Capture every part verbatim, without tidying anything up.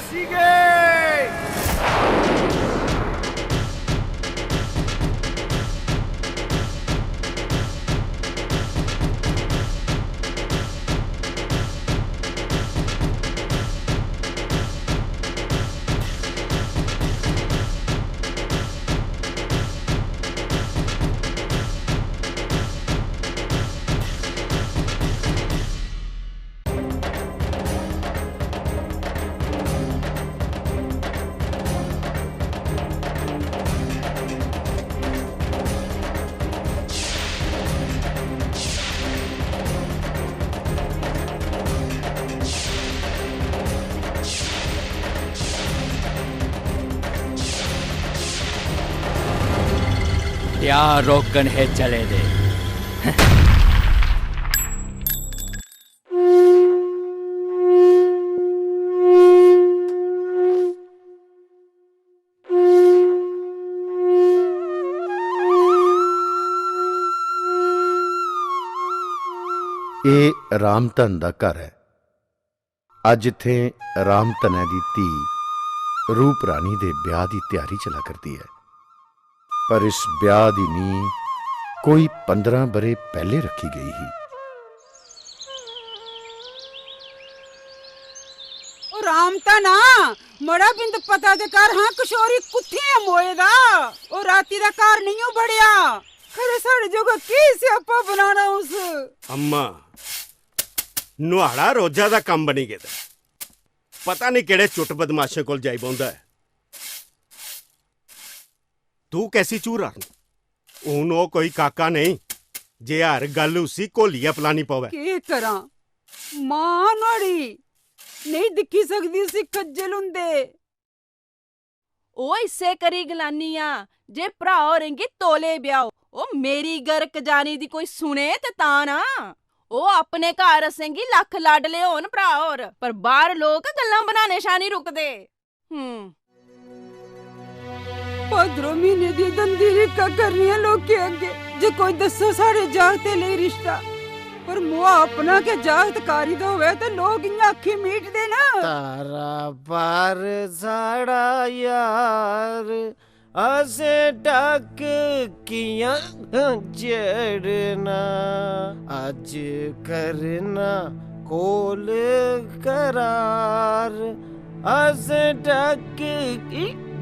सीगे। क्या रोकन है चले दे। एह् रामधन दा घर ऐ। अज्ज इत्थें रामधनै दी धी रूप रानी दे ब्याह् दी त्यारी चला करदी ऐ। पर इस ब्याह् दी नींह कोई पंदरां ब'रे पैह्ले रक्खी गेई ही। ओ रामधना, मड़ा बिंद पता ते कर हां, कशोरी कुत्थें ऐ मोए दा? ओ राती दा घर नेईं ओ बड़ेआ। खरे साढ़े जोगा की स्यापा बनाना उस। अम्मा, नुहाड़ा रोजा दा कम्म बनी गेदा। पता निं केह्ड़े चुट्ट बदमाशें कोल जाई बौंह्दा ऐ। तू कैसी झूर आरनी? हून ओह् कोई काका नेईं जे हर गल्ल उसी घोलियै पलानी पवै। केह् करां? मां नुहाड़ी नेईं दिक्खी सकदी उसी खज्जल हुंदे। ओह् इस्सै करी गलानी आं जे भ्राऽ होरें गी तौले ब्याहो। ओह् मेरी गरक जाने दी कोई सुने ते तां ना। ओह् अपने घर असेंगी लक्ख लाडले होन भ्राऽ होर, पर बाह्र लोक गल्लां बनाने शा निं रुकदे। हूं। भाद्रो म्हीने दी दंदी रीका करनियां लोकें अग्गें जे कोई दस्सो साढ़े जागतै लेई रिश्ता। पर मोआ अपना गै जागत कारी दा होऐ ते लोक इ'यां अक्खीं मीटदे न। तारा पार साढ़ा यार, असें टक कि'यां जड़ना? अज्ज करना कोल करार, असें टक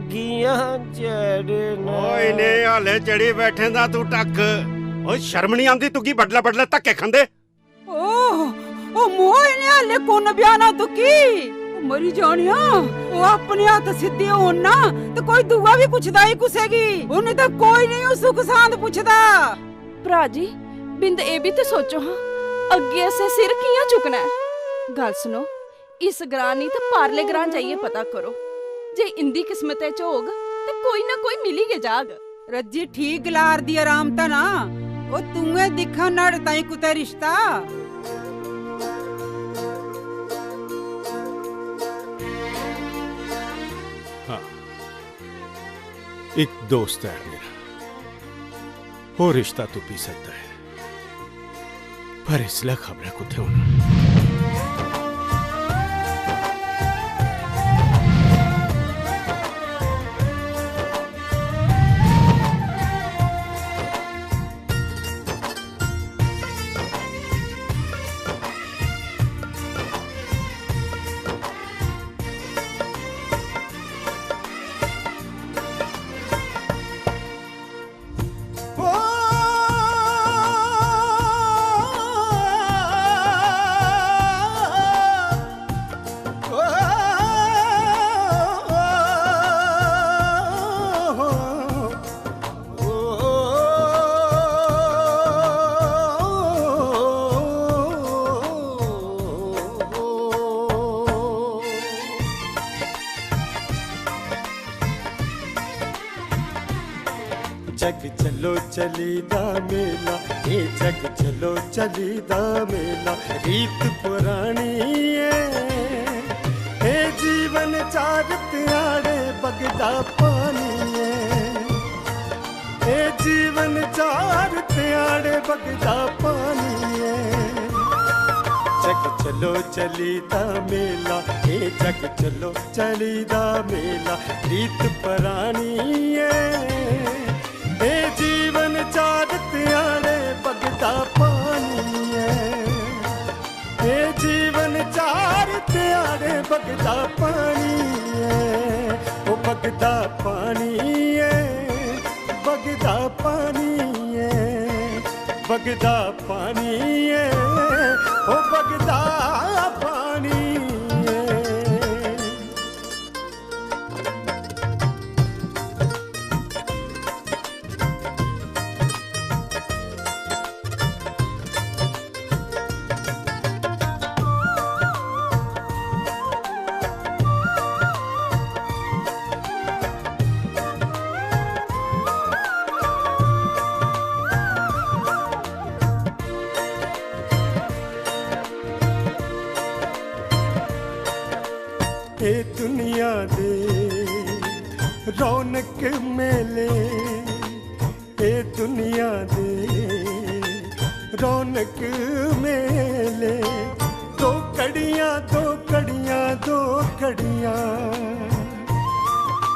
कि'यां जड़ना? ओ इ'नें हाले चढ़ी बैठे दा तू टक। ओ शर्म निं आंदी तुगी बडलै बडलै धक्के खंदे? ओह, ओ मोए ने हाले कु'न ब्याहना तुकी? ओ मरी जानिया, ओ अपने हत्थ सिद्धे होन ना, ते कोई दूआ बी पुछदा ई कुसै गी। उ'नें ते कोई नेईं ओ सुख सांद पुछदा। भ्रा जी, बिंद ए बी ते सोचो हां, अग्गें असें सिर कि'यां चुकना ऐ? गल्ल सुनो, इस ग्रां निं ते पारले ग्रां जाइयै पता करो। जे इंदी किस्मतै च होग, ते कोई ना कोई मिली गै जाग। रज्जी ठीक गलारदी ऐ राम धना। ओ तूंए दिक्खां न्हाड़े ताईं कुतै रिश्ता। हां, इक दोस्त ऐ मेरा, ओह् रिश्ता तुप्पी सकदा ऐ, पर इसलै खबरै कुत्थै होना। जग चलो चली दा मेला, ए जग चलो चली दा मेला, रीत पुरानी ऐ। ए जीवन चार त्याड़े बगदा पानी ऐ, ए जीवन चार त्याड़े बगदा पानी ऐ। जग चलो लो चली दा मेला, ए जग चलो चली दा मेला, रीत परानी ऐ। ए जीवन चार ध्याड़े बगदा पानी ऐ, ए जीवन चार ध्याड़े बगदा पानी ऐ, ओ बगदा पानी ऐ, बगदा पानी ऐ, बगदा पानी ऐ, ओ बगदा पानी ऐ। ए दुनिया दे रौनक मेले, ए दुनिया दे रौनक मेले, दो कड़ियां, दो कड़ियां, दो कड़ियां,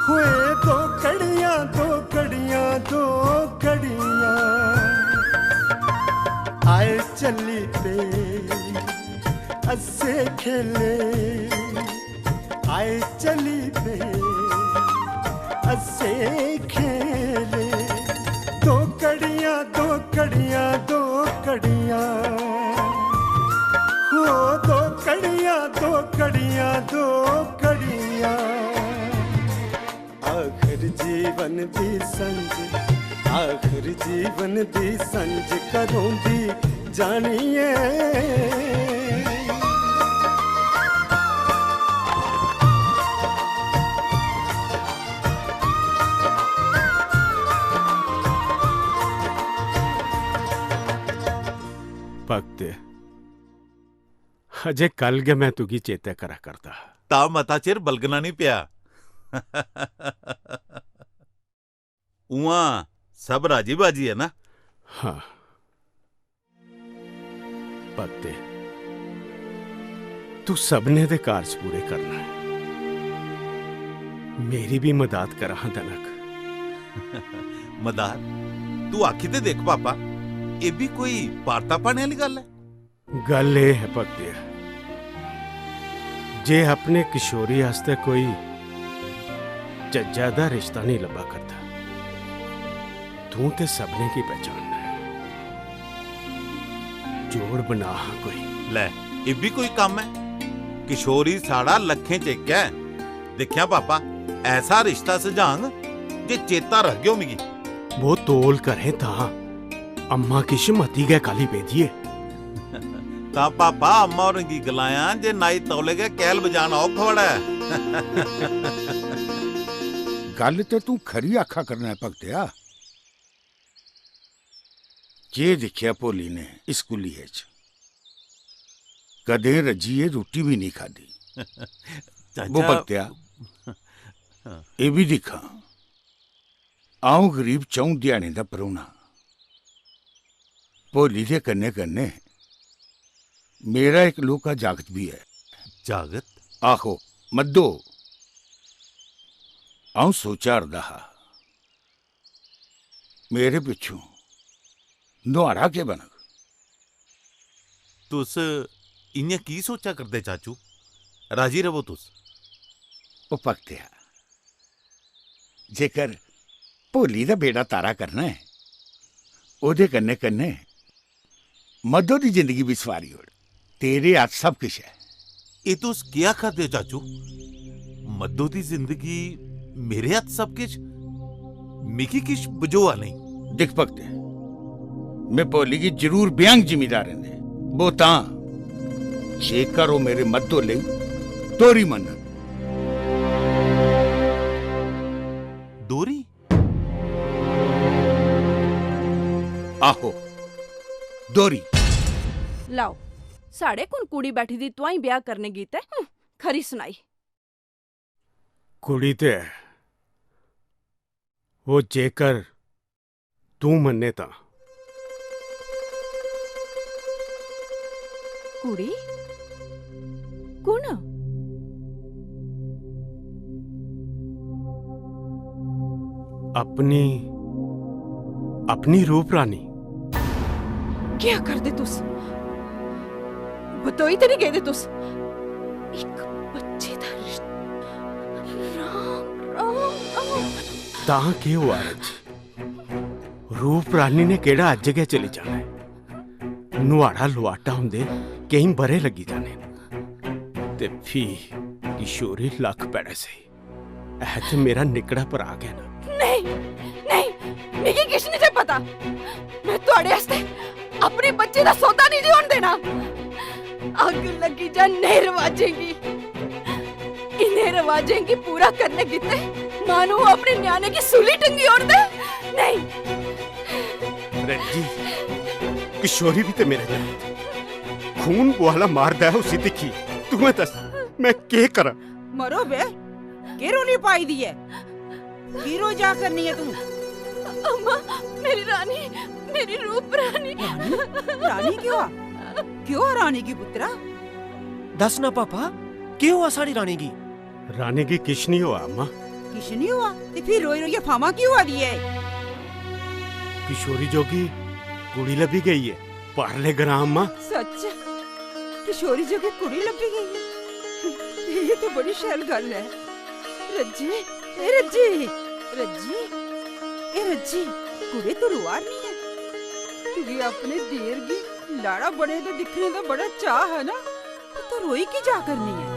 होए दो कड़ियां, दो कड़ियां, दो कड़ियां। आए चली पे हंसे खेले, आए चली पे हंसे खेले, दो कड़ियां, दो कड़ियां, दो कड़ियां, हो दो कड़ियां, दो कड़ियां, दो कड़ियां। आखिर जीवन दी संज, आखिर जीवन दी संज कदों दी जानी ऐ। भक्त, अजें कल गै में तुगी चेतै करा करदा हा। तां मता चिर बलगना निं पेआ। उ'आं सब राजी-बाजी ऐ ना? हां। भक्ते, तू सबने दे कारज पूरे करना ऐ। मेरी बी मदाद करा हां, दनक। मदाद? तू आखी ते दिक्ख, पापा, एह् बी कोई पारता पाने आह्ली गल्ल ऐ? गल्ल एह् ऐ, भक्तेआ, जे अपने किशोरी आस्तै कोई चज्जा दा रिश्ता नेईं लब्भा करदा, तूं ते सभनें गी पहचानना ऐ। जोड़ बना हां कोई। लै, इब्बी कोई कम्म ऐ? किशोरी साढ़ा लक्खें च इक ऐ। दिक्खेआं पापा, ऐसा रिश्ता सझांग जे चेता रखगेओ मिगी। बो तौल करें तां, अम्मा किश मती गै काह्ली पेदी ऐ। तां पापा, अम्मा होरें गी गलायां जे नाई तौले गै कैह्ल बजान औग थुआढ़ै। गल्ल ते तूं खरी आखा करना ऐ भक्तेआ। केह् दिक्खेआ भोली ने इस कुलिये च? कदें रज्जियै रुट्टी बी निं खाद्धी। चाचा। बो भक्तेआ, एह् बी दिक्खां, अ'ऊं करीब च'ऊं ध्याड़ें दा परौह्ना। भोली दे कन्नै-कन्नै मेरा इक लौह्का जागत बी ऐ। जागत? आहो, मद्दो। अ'ऊं सोचा 'रदा हा, मेरे पिच्छों नुहाड़ा केह् बनग? तुस इ'यां की सोचा करदे, चाचू? राजी रवो तुस। ओ भक्तेआ, जेकर भोली दा बेड़ा तारा करना ऐ, ओह्दे कन्नै-कन्नै मद्धो दी जिंदगी बी सवारी ओड़। तेरे हत्थ सब किश ऐ। एह् तुस केह् आखा दे ओ, चाचू? मद्धो दी जिंदगी मेरे हत्थ सब किश? मिगी किश बझोआ नेईं। दिक्ख भक्ते, में भोली गी जरूर ब्यांग जिमीदारें दे। बो तां, जेकर ओह् मेरे मद्धो लेई दोरी मन्नन। दोरी? आहो, दोरी। लैओ, साढ़े कु'न कुड़ी बैठी दी तुआईं ब्याह् करने गितै? हूं, खरी सनाई। कुड़ी ते ऐ, ओह् जेकर तूं मन्ने तां। कुड़ी? कु'न? अपनी, अपनी रूप रानी। केह् आखा करदे तुस? बतोई ते निं गेदे तुस? इक बच्चे दा रिश्ता। राम, राम, राम। तां केह् होआ रज्जी? रूप रानी ने केह्ड़ा अज्ज गै चली जाना ऐ? नुहाड़ा लुआटा होंदे केईं ब'रे लग्गी जाने न। ते फ्ही किशोरी लक्ख पैड़े सेही। ऐ ते मेरा निक्कड़ा भ्राऽ गै ना। नेईं, नेईं, मिगी किश निं जे पता। में थुआड़े आस्तै अपने बच्चे दा सौदा निं जे होन देना। अग्ग लग्गी जा नेह् रवाजें गी। इ'नें रवाजें गी पूरा करने गितै माह्नू अपने ञ्याणे गी सूली टंगी ओड़दे। नेईं। रज्जी, किशोरी बी ते मेरे जागत। खून बुआला मारदा ऐ उसी दिक्खी। तूं गै दस्स, में केह् करां? मरो बे, केह् रौली पाई दी ऐ? की रोई जा करनी ऐ तूं? अम्मा, मेरी रानी, मेरी रूप रानी। रानी? रानी केह् होआ? केह् होआ रानी गी पुत्तरा? दस्स ना पापा, केह् होआ साढ़ी रानी गी? रानी गी किश निं होआ, अम्मा। किश निं होआ? ते फ्ही रोई-रोइयै फामां की होआ दी ऐ? किशोरी जोगी कुड़ी लब्भी गेई ऐ, पारले ग्रां, अम्मा। सच्च? किशोरी जोगी कुड़ी लब्भी गेई ऐ? एह् ते बड़ी शैल गल्ल ऐ। रज्जी, ए रज्जी, रज्जी, ए रज्जी, कुड़े तू रोआ नी ऐ? तुगी अपने देर गी लाड़ा बने दे दिक्खने दा बड़ा चाऽ हा ना? तू रोई की जा करनी ऐ?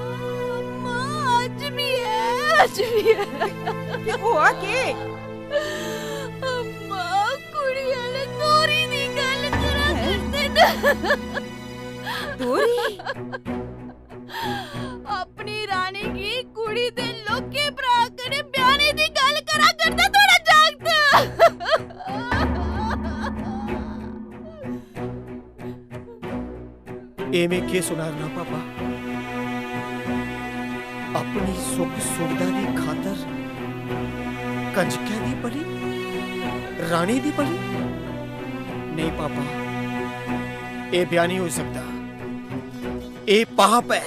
अम्मा, अज्ज बी ऐ, अज्ज बी ऐ। ते होआ केह्? अम्मा, कुड़ी आह्ले दोह्री दी गल्ल करा हैं? करदे न। दोह्री? अपनी रानी गी कुड़ी दे लोकें भ्राऽ कन्नै ब्याह्ने दी गल्ल करा करदा थुआढ़ा जागत। एह् में केह् सुना ना पापा? अपनी सुख सुविधा दी खातर कंजकै दी बलि, रानी दी बलि? नेईं पापा, एह् ब्याह् नेईं होई सकदा। एह् पाप ऐ,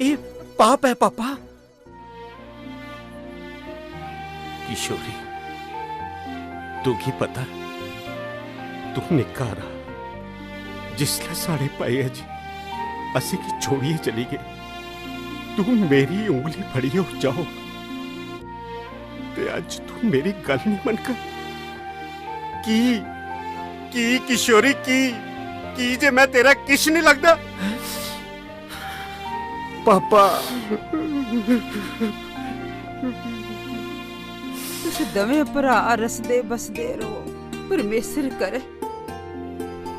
एह् पाप ऐ पापा। किशोरी, तुगी पता, तू निक्का हारा, जिसलै साढ़े भाई जी असेंगी छोड़ियै चली गे, तू मेरी उंगली फड़ियै उच्चा होग, ते अज्ज तू मेरी गल्ल निं मनगा। की, की किशोरी, की, की जे में तेरा किश निं लगदा? पापा। तुस दमें भ्राऽ रसदे बसदे र'वो। परमेसर करै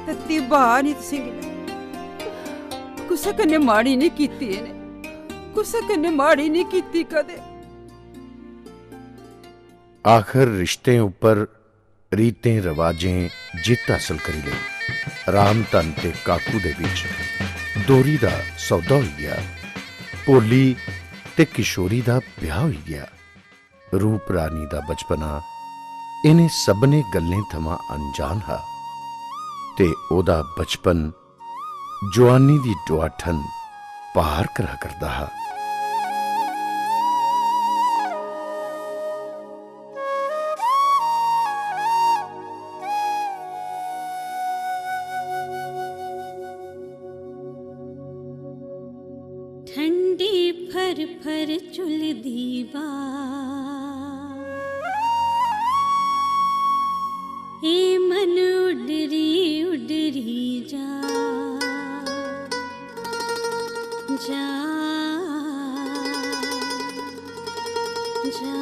तत्ती ब्हाऽ निं तुसेंगी लब्भै। कुसै कन्नै माड़ी निं कीती इ'नें, कुसै कन्नै माड़ी निं कीती कदें। आखर रिश्तें उप्पर रीतें रवाजें जित्त हासल करी लेई। राम धन ते काकू दे बिच दोरी दा सौदा होई गेआ। भोली ते किशोरी दा ब्याह होई गेआ। रूप रानी दा बचपना इ'नें सभनें गल्लें थमां अनजान हा ते ओह्दा बचपन जुआनी दी डुआठन पार करा करदा हा। ठंडी फर फर झुलदी बा, ए मन उडरी उडरी जा, जा, जा।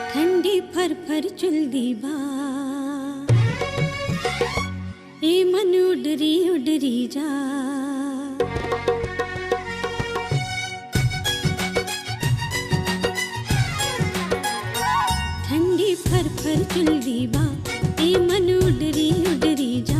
ठंडी फर फर चुलदी बा, ए मन उडरी उडरी जा। ठंडी फर फर चुलदी बा, ए मन उडरी उडरी जा।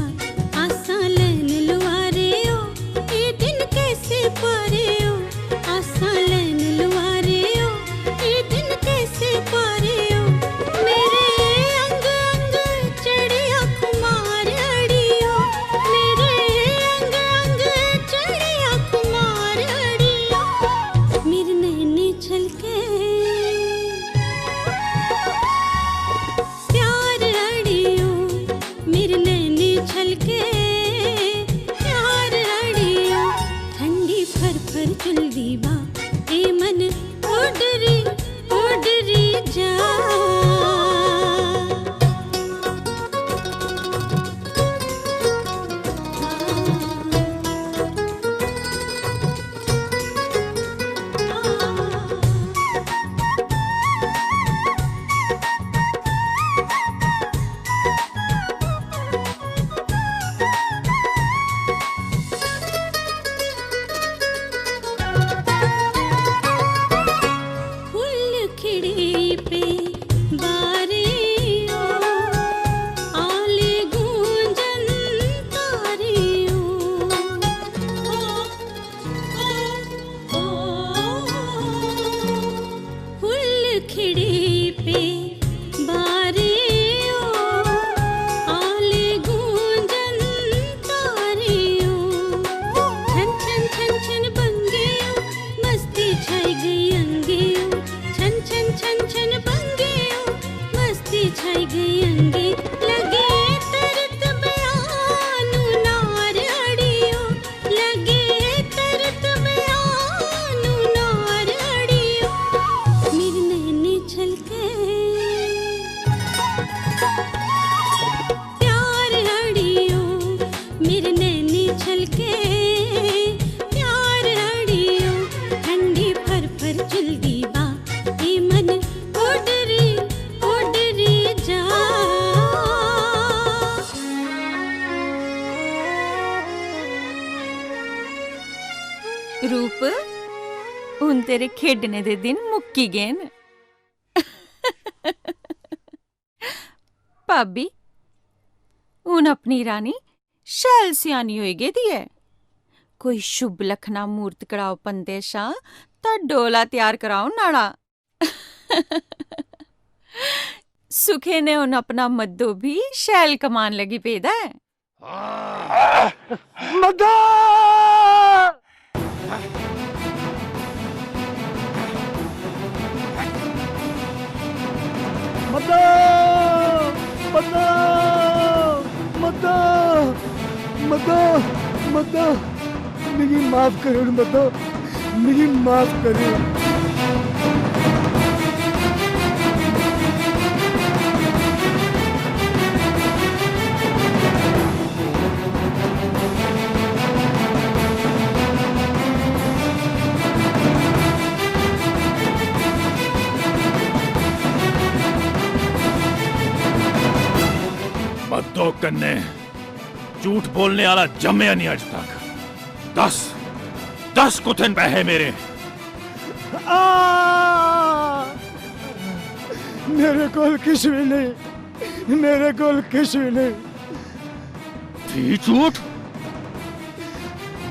अंगी लगे तरत बयानू नार अड़ियो, लगे तरत बयानू नार अड़ियो। मेरे नैने छलके प्यार अड़ियो, मेरे नैने छलके प्यार अड़ियो। ठंडी फर फर चुलदी बा, ए मन उडरी उडरी जा। रूप, हुन तेरे खेडने दे दिन मुक्की गे न। भाभी, हुन अपनी रानी शैल स्यानी होई गेदी ऐ। कोई शुभ लखना मूर्त कढ़ाओ पंतै शा, तां डोला त्यार कराओ नाड़ा। सुखे ने हुन अपना मद्दो बी शैल कमान लगी पेदा ऐ। मद्दो! मद्दो! मद्दो! मद्दो! मद्दो! मद्दो! मिगी माफ करी ओड़ मद्दो, मिगी माफ करी ओड़। मद्दो कन्नै झूठ बोलने आह्ला जम्मेआ निं अज्ज तक। दस, दस कुत्थै न पैहे मेरे? आ! मेरे कोल किश बी नेईं, मेरे कोल किश बी नेईं। फ्ही झूठ?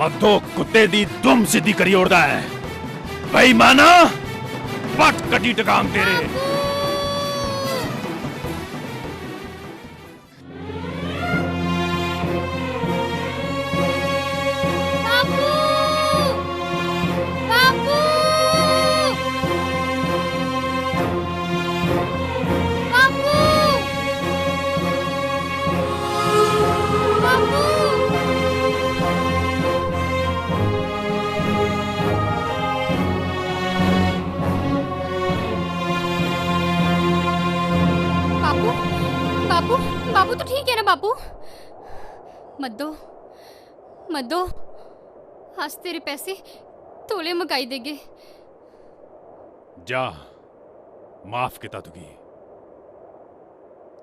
मद्दो कुत्ते दी दुम सिद्धी करी ओड़दा ऐ। बेईमाना, पट कड्ढी टकांग तेरे। बापू! बापू! बापू! बापू! बापू, बापू, बापू, तू ठीक है ना बापू? मद्दो, मद्दो, अस तेरे पैसे तौले मकाई देगे। जा, माफ कीता तुगी।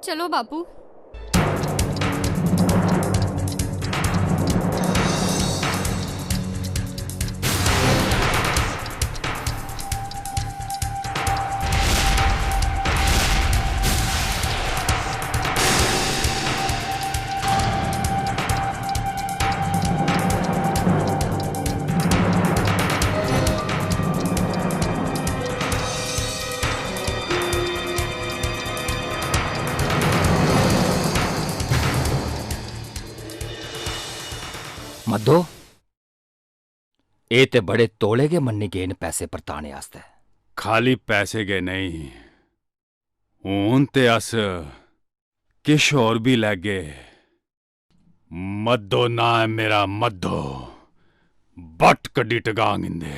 चलो बापू। मद्दो, एह् ते बड़े तौले गै मन्नी गे न पैसे परताने आस्तै। खाली पैसे गै नेईं, हून ते अस किश होर बी लैगे। मद्दो नांऽ ऐ मेरा, मद्दो। बट कड्ढी टगांग इंदे।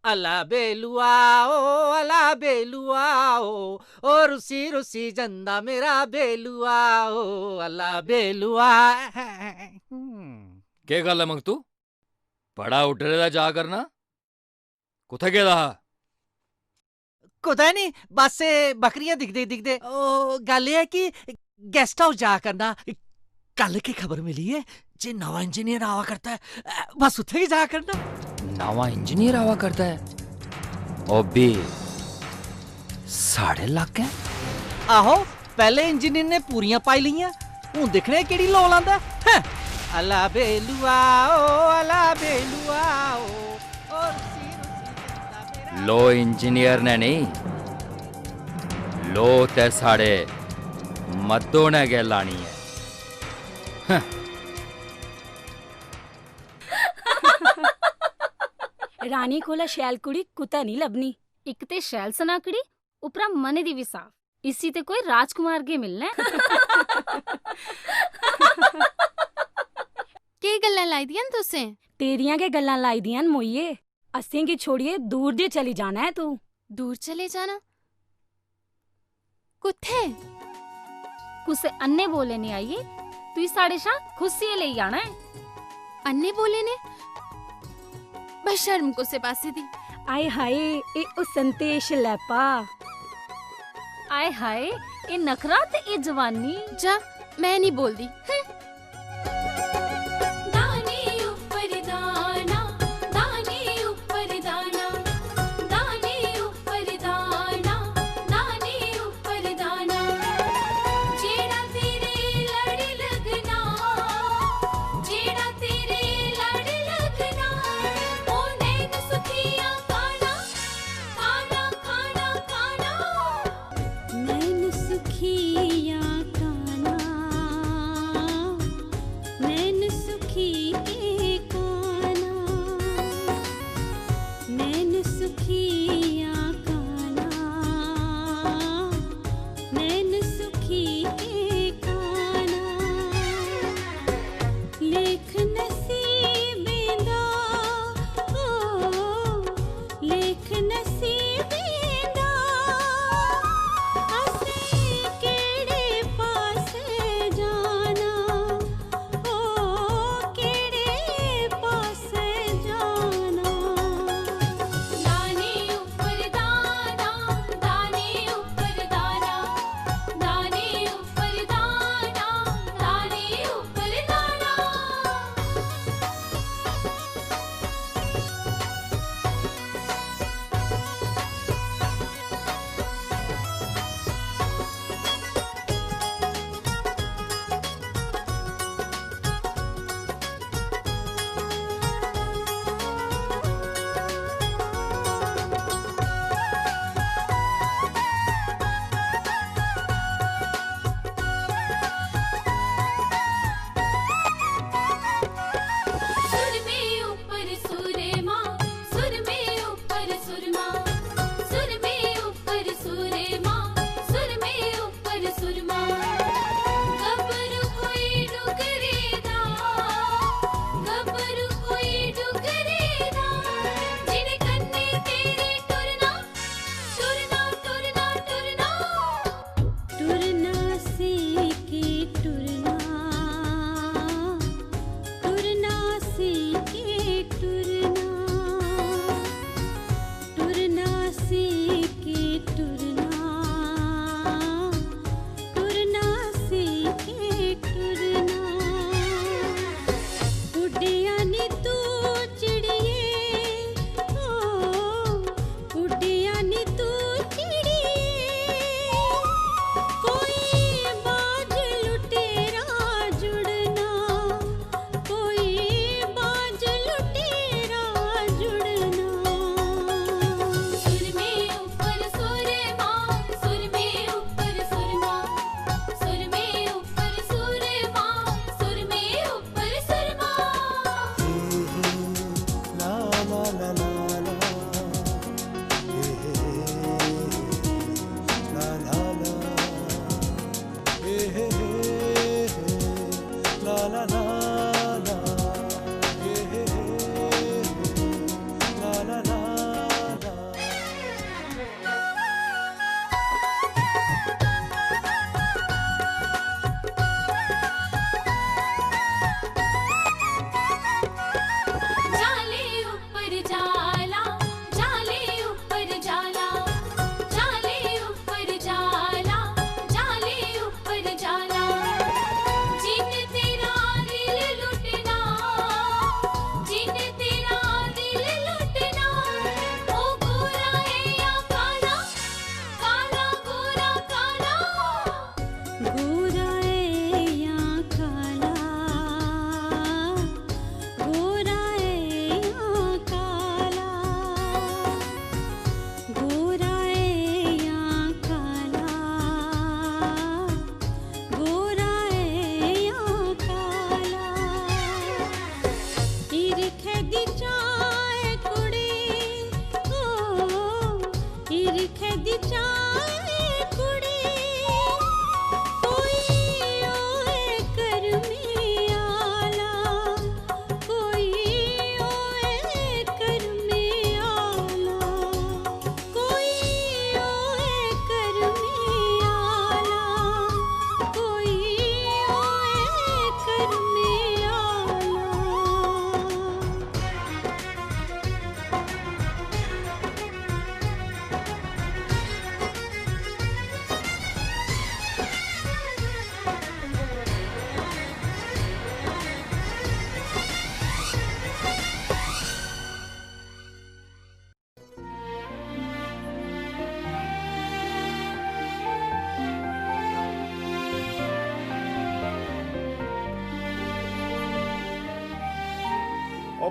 अला बेलुआ ओ, अला बेलुआ ओ, ओ रुसी रुसी जंदा मेरा बेलुआ ओ, अला बेलुआ। केह् गल्ल ऐ मंगतू? बड़ा उड्डरे दा जा करना? कुत्थै गेदा हा? कुतै निं, बस एह् बकरियां दिखदे दिखदे। ओह् गल्ल एह् ऐ कि गेस्ट हाउस जा करना। कल गै खबर मिली ऐ जे नमां इंजीनियर आवा करदा ऐ। बस उत्थै गै जा करना। नमां इंजीनियर आवा करदा ऐ? ओह् बी साढ़े लाकै? आहो, पैह्ले इंजीनियर ने पूरियां पाई लेइयां, हून दिक्खने आं केह्ड़ी लो लांदा ऐ। हैं। अला बेलुआ ओ, अला बेलुआ ओ, ओ रुसी रुसी जंदा मेरा। लो इंजीनियर ने नेईं, लो ते साढ़े मद्दो ने गै लानी ऐ। हैं। रानी कोला शैल कुड़ी कुतै निं लब्भनी। इक ते शैल सनाकड़ी, उप्परा मनै दी बी साफ। इसी ते कोई राजकुमार गै मिलना ऐ। केह् गल्लां लाई दियां न तुसें? तेरियां गै गल्लां लाई दियां न मोइये। असेंगी छोड़ियै दूर जे चली जाना ऐ तूं। दूर चले जाना? कुत्थै? कुसै अन्ने बोले ने आइयै तुई साढ़े शा खुस्सियै लेई जाना ऐ। अन्ने बोले ने? बशर्म कुसै पासे दी। आए हाय, एह् हुसन ते शलैपा। आए हाय, एह् नखरा ते एह् जवानी। जा, में निं बोलदी। हं। दाने उप्पर दाना, दाने उप्पर दाना, दाने उप्पर दाना, दाने उप्पर दाना। जेड़ा तेरे लड़ लगना, जेड़ा तेरे लड़ लगना, ओ नैन सुखिया काना, काना, काना, काना। नैन सुखिया काना, नैन सुखी के काना, नैन सुखिया काना, नैन सुखी के काना। लेख नसीबें दा, ओ, लेख नसीबें दा, असें केह्ड़े पासै जाना, ओ, केह्ड़े पासै जाना। दाने उप्पर दाना, दाने उप्पर दाना, दाने उप्पर दाना, दाने उप्पर दाना। सुरमे उप्पर सुरमा, सुरमे उप्पर सुरमा, सुरमे उप्पर सुरमा, सुरमे उप्पर सुरमा। गब्बरू कोई डुगरे दा, गब्बरू कोई डुगरे दा, जिने कन्ने तेरे टुरना, टुरना, टुरना, टुरना। टुरना सीखे टुरना, टुरना सीखे टुरना, टुरना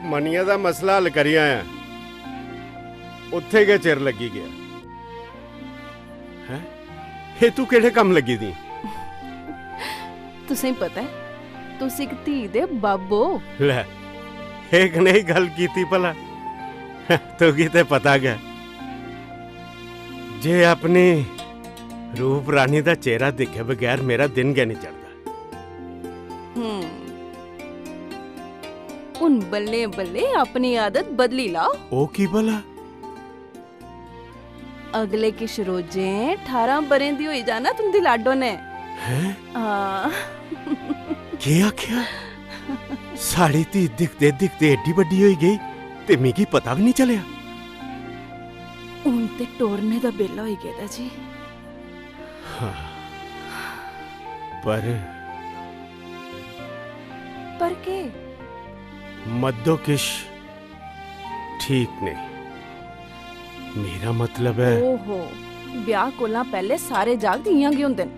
मनिया दा मसला हल करी आया। उत्थे गै चिर लग्गी गेआ। हैं? एह् तू केह्ड़े कम्म लग्गी दी? तुसें पता ऐ, तुस इक धी दे बब्ब ओ। लै, एह् कनेही गल्ल कीती भला? तुगी ते पता गै, जे अपनी रूप रानी दा चेहरा दिक्खे बगैर मेरा दिन गै निं चढ़दा। हम्म। हुन बल्लें-बल्लें अपनी आदत बदली लाओ। ओह् की भला? अगले किश रोजें ठारां ब'रें दी होई जाना तुं'दी लाडो ने। हैं? हां। केह् आखेआ? साढ़ी धी दिखदे-दिखदे एड्डी बड्डी होई गेई ते मिगी पता बी निं चलेआ। हुन ते टोरने दा बेल्ला होई गेदा जी। हां। पर पर केह्? मद्दो किश ठीक नेईं। मेरा मतलब ऐ ओहो, ब्याह कोला पैह्ले सारे जागत इ'यां गै होंदे न।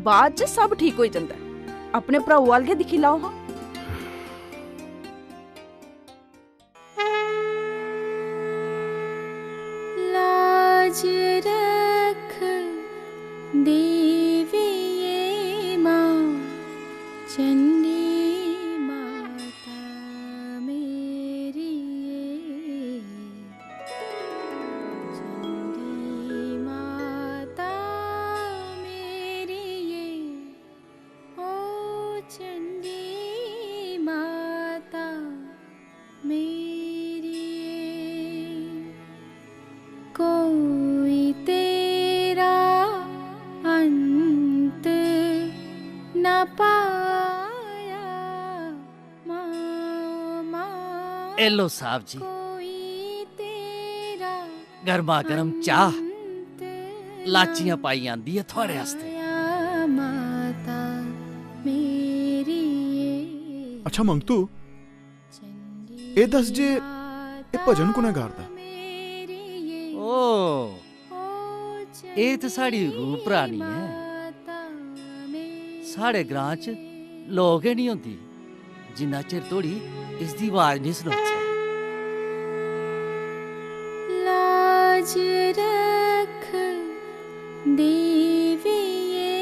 बाद च सब ठीक होई जंदा ऐ। अपने भ्राऊ अल गै दिक्खी लैओ हां। लाज रख देविये मां चंडी माता मेरिये, चंडी माता मेरिये, ओ चंडी माता मेरिये, कोई तेरा अंत ना पाया। माँ, माँ, ए लो साहब जी, कोई तेरा गर्मा गर्म चाह, अंत लाचियां ना पाई आंदी ऐ थुआड़े आस्तै। पाया माता मेरिये। अच्छा मंगतू, एह् दस जे एह् भजन कु'नै गा'रदा? ओ, एह् ते साढ़ी रूप रानी ऐ। साढ़े ग्रां च लोक गै निं होंदी जिन्ना चिर धोड़ी इसदी अवाज निं सनोचै। लाज रख देविये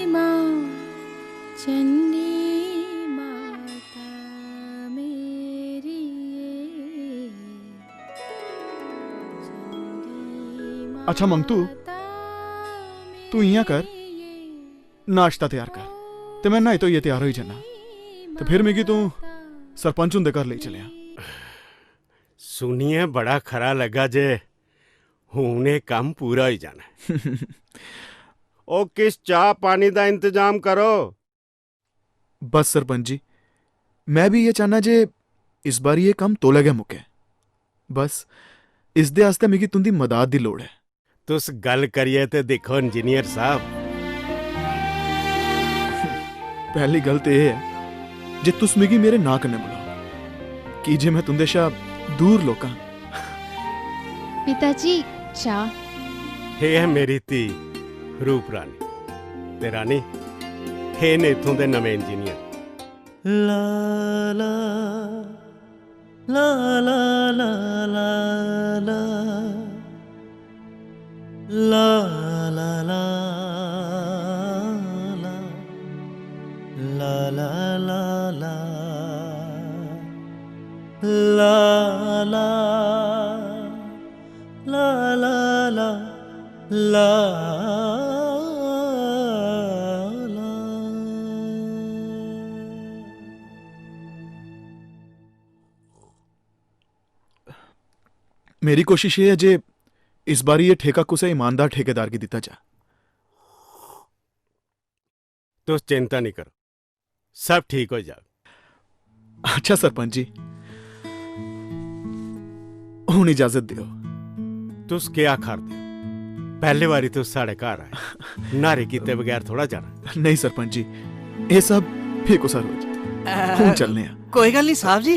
मां चंडी माता मेरिये, चंडी मां। अच्छा मंगतू, तू इ'यां कर, नाश्ता त्यार कर ते में न्हाई धोइयै त्यार होई जन्ना, ते फिर मिगी तूं सरपंच हुंदे घर लेई चलेआं। सुनियै बड़ा खरा लग्गा जे हून एह् कम्म पूरा होई जाना ऐ। ओ, किश चाह् पानी दा इंतजाम करो। बस सरपंच जी, में बी इ'यै चाह्न्नां जे इस बारी एह् कम्म तौले गै मुक्कै। बस, इसदे आस्तै मिगी तुं'दी मदाद दी लोड़ ऐ। तुस गल्ल करियै ते दिक्खो, इंजीनियर साह्ब। पैह्ली गल्ल ते एह् ऐ जे तुस मिगी मेरे नांऽ कन्नै बुलाओ, की जे में तुं'दे शा दूर लोकां। पिता जी, चाह्। एह् ऐ मेरी धी रूप रानी। ते रानी, एह् न इत्थूं दे नमें इंजीनियर। ला ला, ला ला ला ला ला। ला ला ला ला। ला ला ला ला। ला ला। ला ला ला। ला ला। मेरी कोशश एह् ऐ जे इस बारी एह् ठेका कुसै ईमानदार ठेकेदार गी दित्ता जा। तुस चिंता निं करो, सब ठीक होई जाग। अच्छा सरपंच जी, हुन इजाजत देओ। तुस केह् आखा 'रदे ओ? पैह्ले बारी तुस साढ़े घर आए, न्हारे कीते बगैर थोह्ड़ा जाना। नेईं सरपंच जी, एह् सब फ्ही कुसै रोज। हुन चलने आं। कोई गल्ल निं साह्ब जी,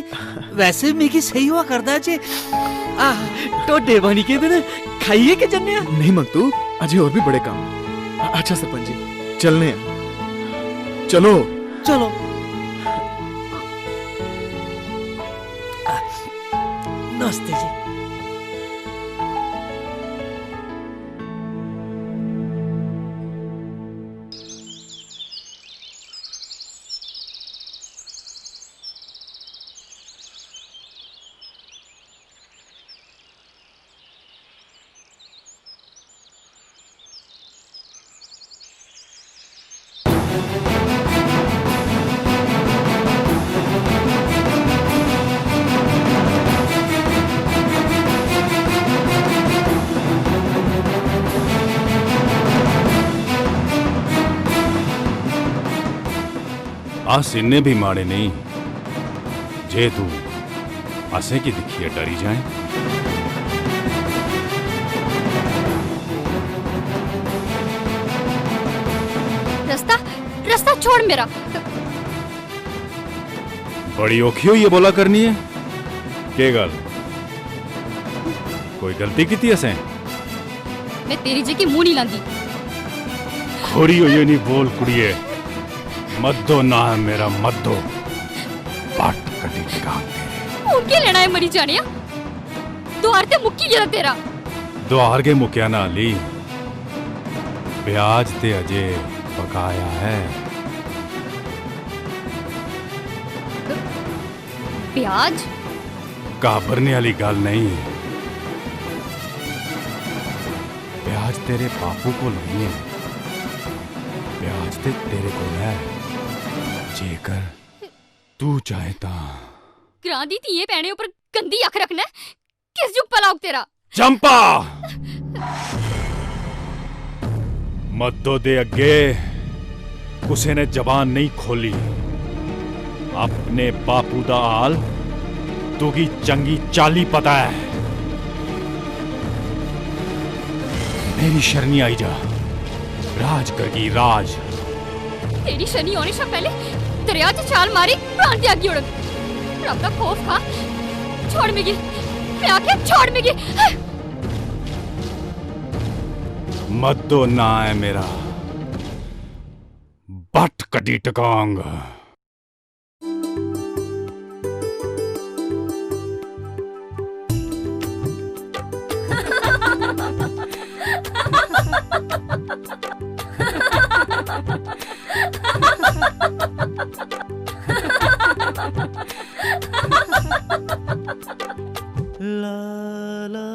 वैसे मिगी सेही होआ करदा जे, आह, ढोडे बनी गेदे न, खाइयै गै जन्ने आं। नेईं मंगतू, अजें होर बी बड़े कम्म। अ-, अच्छा सरपंच जी, चलने आं। चलो। चलो। नमस्ते जी। अस इन्ने भी माड़े नेईं जे तू असेंगी दिक्खियै डरी जाएं। रस्ता, रस्ता छोड़ मेरा। बड़ी औखी होइयै बोला करनी ऐ, केह् गल्ल? कोई गलती कीती असें? में तेरी जेही मूंह् निं लांदी। खोरी होइयै निं बोल कुड़िये, मद्दो नांऽ ऐ मेरा, मद्दो। पट्ट कड्ढी टकांग तेरे। हून केह् लैना ऐ मरी जाने आ? दुआर ते मुक्की गेदा तेरा। दुआर गै मुक्केआ ना अली, ब्याज ते अजें बकाया ऐ। ब्याज? घाबरने आह्ली गल्ल नेईं। ब्याज तेरे बापू कोल नेईं ऐ, ब्याज ते तेरे कोल ऐ। जेकर तू चाहे तां। ग्रां दी धियें भैनें उप्पर गंदी अक्ख रखना ऐ? किस जुग भला होग तेरा? चंपा! मद्दो दे अग्गे कुसै ने जबान नेईं खोली। अपने बापू दा हाल तुगी चंगी चाल्ली पता ऐ। मेरी शरणी आई जा, राज करगी राज। तेरी शरणी औने शा पैह्ले दरेआ च छाल मारी प्राण त्यागी ओड़ग। रब दा खौफ खा, छोड़ मिगी, में आखेआ छोड़ मिगी। मद्दो नांऽ ऐ मेरा, बट्ट कड्ढी टकांग। ला, ला,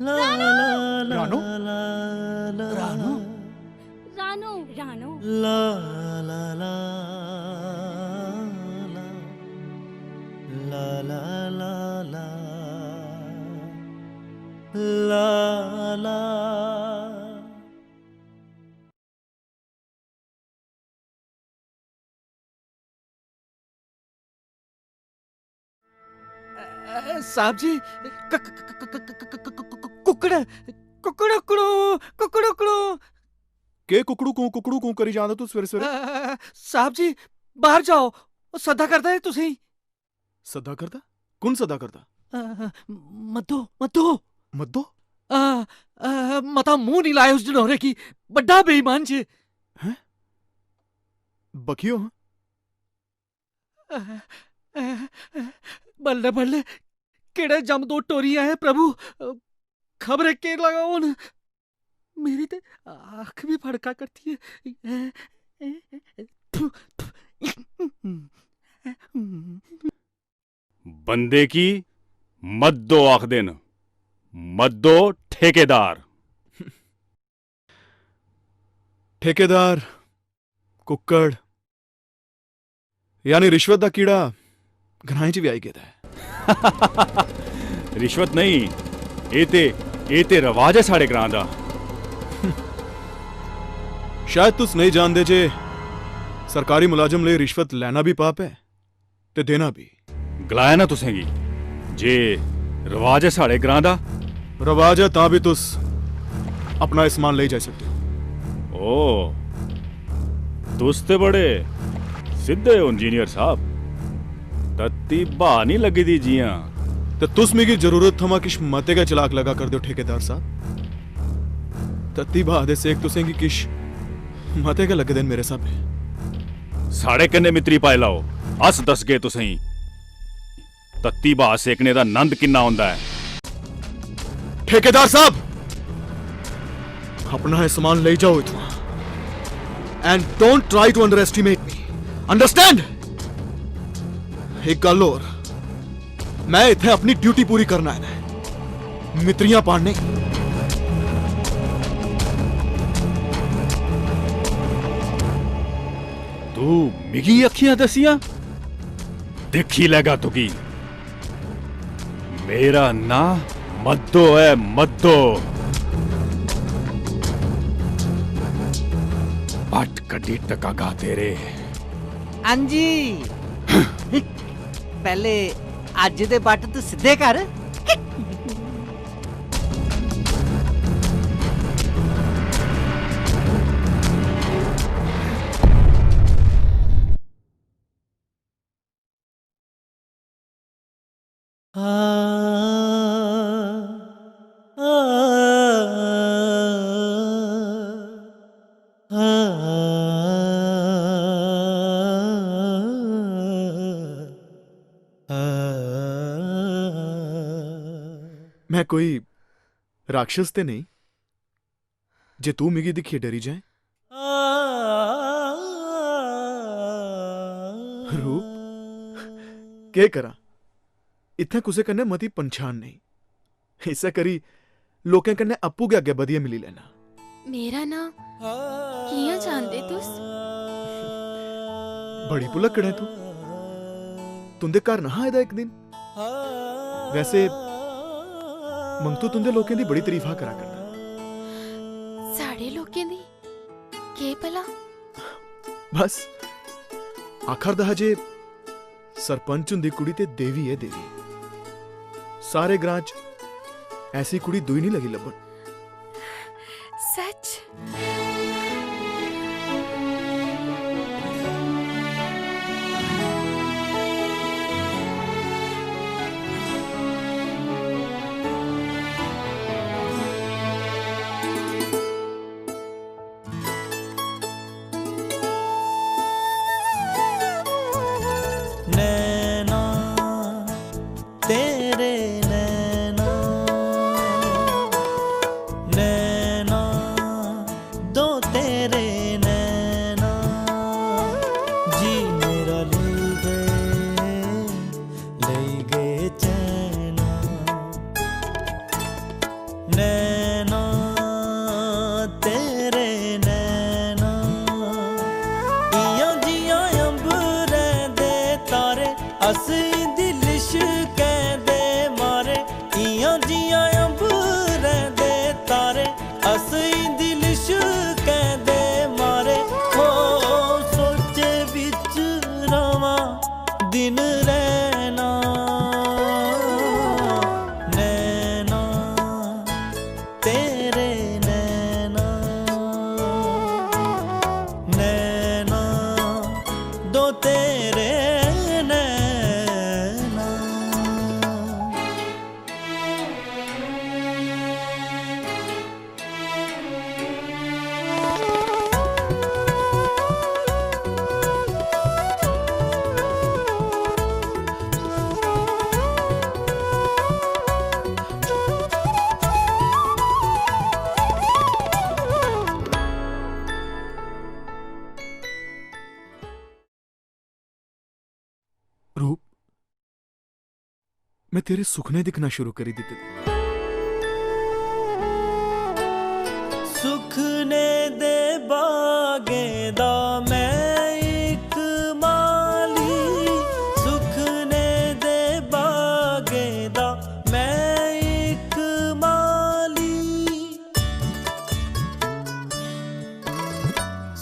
ला, रानू? ला, ला, रानू? ला। रानू। रानू। ला, ला, ला, ला, ला, ला, ला, ला, ला। अ, साहब जी, क-, क-, कुक्कड़, कुक्कड़, कुक्कड़ू, कुक्कड़ू, कुक्कड़ू। केह् कुक्कड़ू कूं, कुक्कड़ू कूं करी जा दे ओ तुस सवेरे-सवेरे? अ, साहब जी, बाहर जाओ, ओह् सद्दा करदा ऐ तुसेंगी। सद्दा करदा? कु'न सद्दा करदा? अ, मद्दो, मद्दो। मद्दो? अ, अ, मता मूंह निं लाए उस जनौरे गी, बड्डा बेईमान जे। हैं? बक्खी ओ हां। अ, अ, अ, बल्लें, बल्लें, केह्ड़े जमदो टोरी आए प्रभु, अ, खबरै केह् लगा होन। मेरी ते अक्ख बी फड़का करदी ऐ। बंदे गी मद्दो आखदे न, मद्दो ठेकेदार। ठेकेदार, कुक्कड़, यानी रिश्वत दा कीड़ा ग्राएं च बी आई गेदा ऐ। रिश्वत नेईं, एह् ते, एह् ते रवाज ऐ साढ़े ग्रां दा। शायद तुस नेईं जानदे जे सरकारी मुलाजम लेई रिश्वत लैना बी पाप ऐ ते देना बी। गलाया ना तुसेंगी जे रवाज ऐ साढ़े ग्रां दा। रवाज ऐ तां बी तुस अपना एह् समान लेई जाई सकदे ओ। ओ, तुस ते बड़े सिद्धे ओ इंजीनियर साहब। तत्ती ब्हा निं लग्गी दी जि'यां। ते तुस मिगी जरूरत थमां किश मते गै चलाक लग्गा करदे ओ ठेकेदार साहब। तत्ती ब्हा दे सेक तुसेंगी किश मते गै लगदे न मेरे स्हाबै। साढ़े कन्नै मित्तरी पाई लैओ, अस दसगे तुसेंगी। पत्ती भाऽ सेकने दा नंद किन्ना औंदा ऐ। ठेकेदार साहब, अपना एह् समान लेई जाओ इत्थुआं। And don't try to underestimate me. Understand? इक गल्ल होर, मैं इत्थै अपनी ड्यूटी पूरी करना ऐ, मित्रियां पाड़ने। तू मिगी अक्खियां दस्सियां? दिक्खी लैगा तुगी। मेरा नां मद्दो ऐ, मद्दो। पट कड्ढी टकागा तेरे। हां जी। पैह्ले अज्ज दे बट्ट तू सिद्धे कर। मैं कोई राक्षस ते नेईं जे तू मिगी दिक्खियै डरी जाएं। रूप, केह् करां? इत्थें कुसै कन्नै मती पन्छान नेईं। इस्सै करी लोकें कन्नै आपूं गै अग्गें बधियै मिली लैना। मेरा नांऽ कि'यां जानदे तुस? बड़ी भुलक्कड़ ऐ तू। तुं'दे घर नहा आए दा इक दिन। वैसे मंगतू तुं'दे लोकें दी बड़ी तरीफा करा करदा। साढ़े लोकें दी? केह् भला? बस आखा 'रदा हा जे सरपंच हुंदी कुड़ी ते देवी ऐ देवी। सारे ग्रां च ऐसी कुड़ी दूई निं लगी लब्भन। सच? नैना तेरे नैना, नैना दो तेरे नैना, जी मेरा ले गए, ले गए चैना। नैना तेरे नैना, इ'यां जि'यां अंबरें दे तारे, अस इं'दी लिशकें दे मारे। इ'यां जि'यां अंबरें दे तारे, अस इं'दी लिशकें दे मारे। हो सोचे बिच रवां दिन रैना। नैना तेरे नैना, नैना दो तेरे नैना। रूप, मैं तेरे सुखने दिक्खना शुरू करी दित्ते दे। सुखने दे बागें दा मैं इक माली, सुखने दे बागें दा मैं इक माली।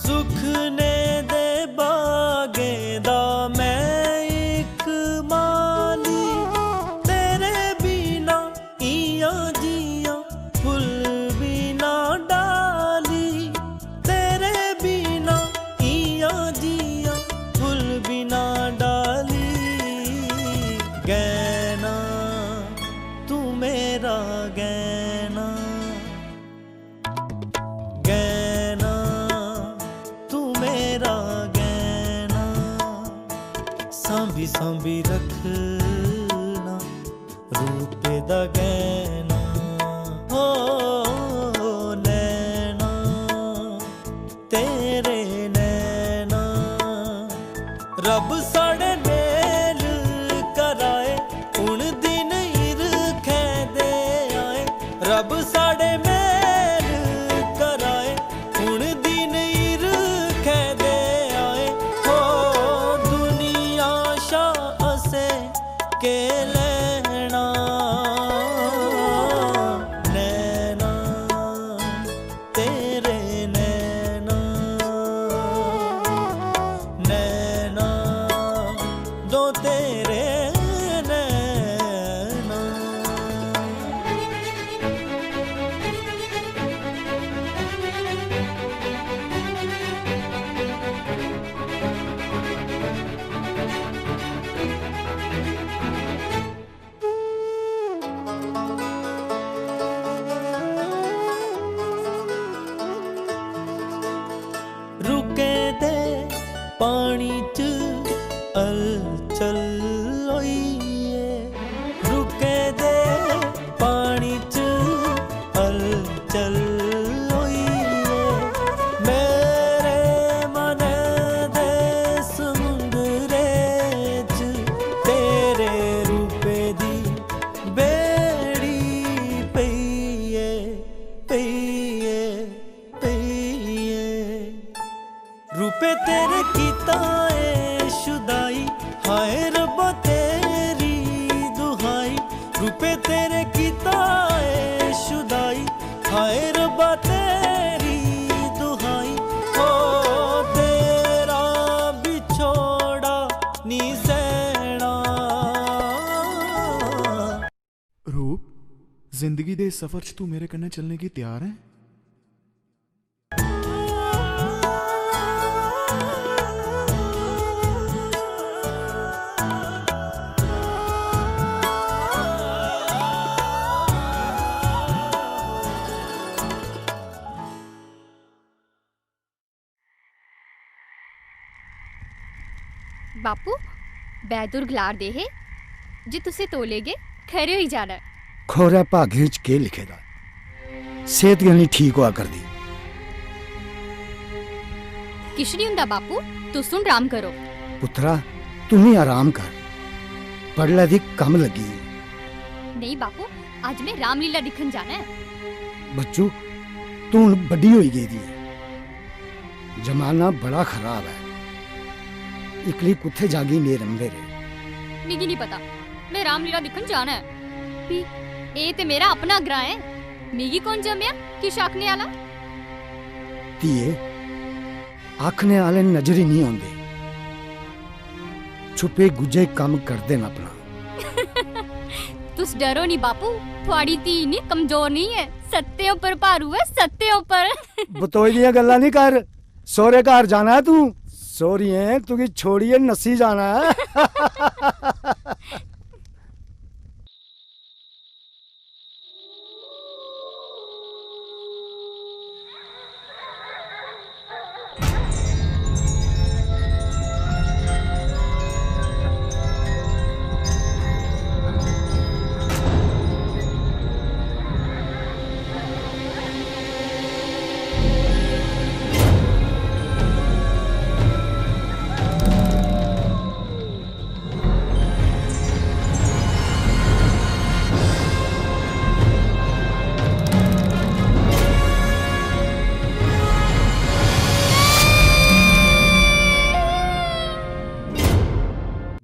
सुखने दे बागें दा मैं इक माली, तेरे बिना इ'यां जि'यां फुल्ल बिना डाली, तेरे बिना इ'यां जि'यां फुल्ल बिना डाली। गैना तू मेरा गैना, गैना तू मेरा गैना, सांभी सांभी रख। दा गैह्ना। हो नैना, तेरे नैना, रब साढ़े मेल कराए, हुन दिन हिरखै दे आए, रब साढ़े मेल कराए, हुन दिन हिरखै दे आए। हो दुनिया शा असें केह् लैना, नैना, तेरे नैना, नैना, दो तेरे नैना। रुके दे पानी च हलचल होई ऐ, रुके दे पानी च हलचल होई ऐ। मेरे मनै दे समुंदरै च तेरे रूपै दी बेड़ी पेई ऐ, पेई ऐ, पेई ऐ। रूपे तेरे कीता ऐ शुदाई, हाय रब्बा तेरी दुहाई। रूपे तेरे कीता ऐ शुदाई, हाय रब्बा तेरी दुहाई। हो तेरा बिछोड़ा नी सैना। रूप, जिंदगी दे इस सफर च तू मेरे कन्नै चलने गी त्यार ऐ? बापू, बैदुर गलार दे हे जे तुसें तौले गै खरे होई जाना ऐ। खौरै भागें च केह् लिखे दा, सेह्त गै निं ठीक होआ करदी। किश निं होंदा बापू, तुस हून राम करो। पुत्तरा, तूं बी आराम कर, बडलै दी कम्म लग्गी दी। नेईं बापू, अज्ज में रामलीला दिक्खन जाना ऐ। बच्चू, तूं हून बड्डी होई गेदी ऐ। जमाना बड़ा खराब ऐ। इकली कुत्थै जागी मेरे रंभे रे? मिगी निं पता, में रामलीला दिक्खन जाना ऐ। भी एह् ते मेरा अपना ग्रां ऐ, मिगी कौन जम्मेआ किश आखने आह्ला? धिये, आखने आह्ले नजरी निं औंदे, छुपे गुज्जे कम्म करदे न अपना। तुस डरो निं बापू, थुआड़ी धी इन्नी कमजोर निं ऐ, सत्तें उप्पर भारू ऐ, सत्तें उप्पर। बतोई दियां गल्लां निं कर, सौह्रे घर जाना ऐ तूं, सौह्रियें तुगी छोड़ियै नस्सी जाना ऐ।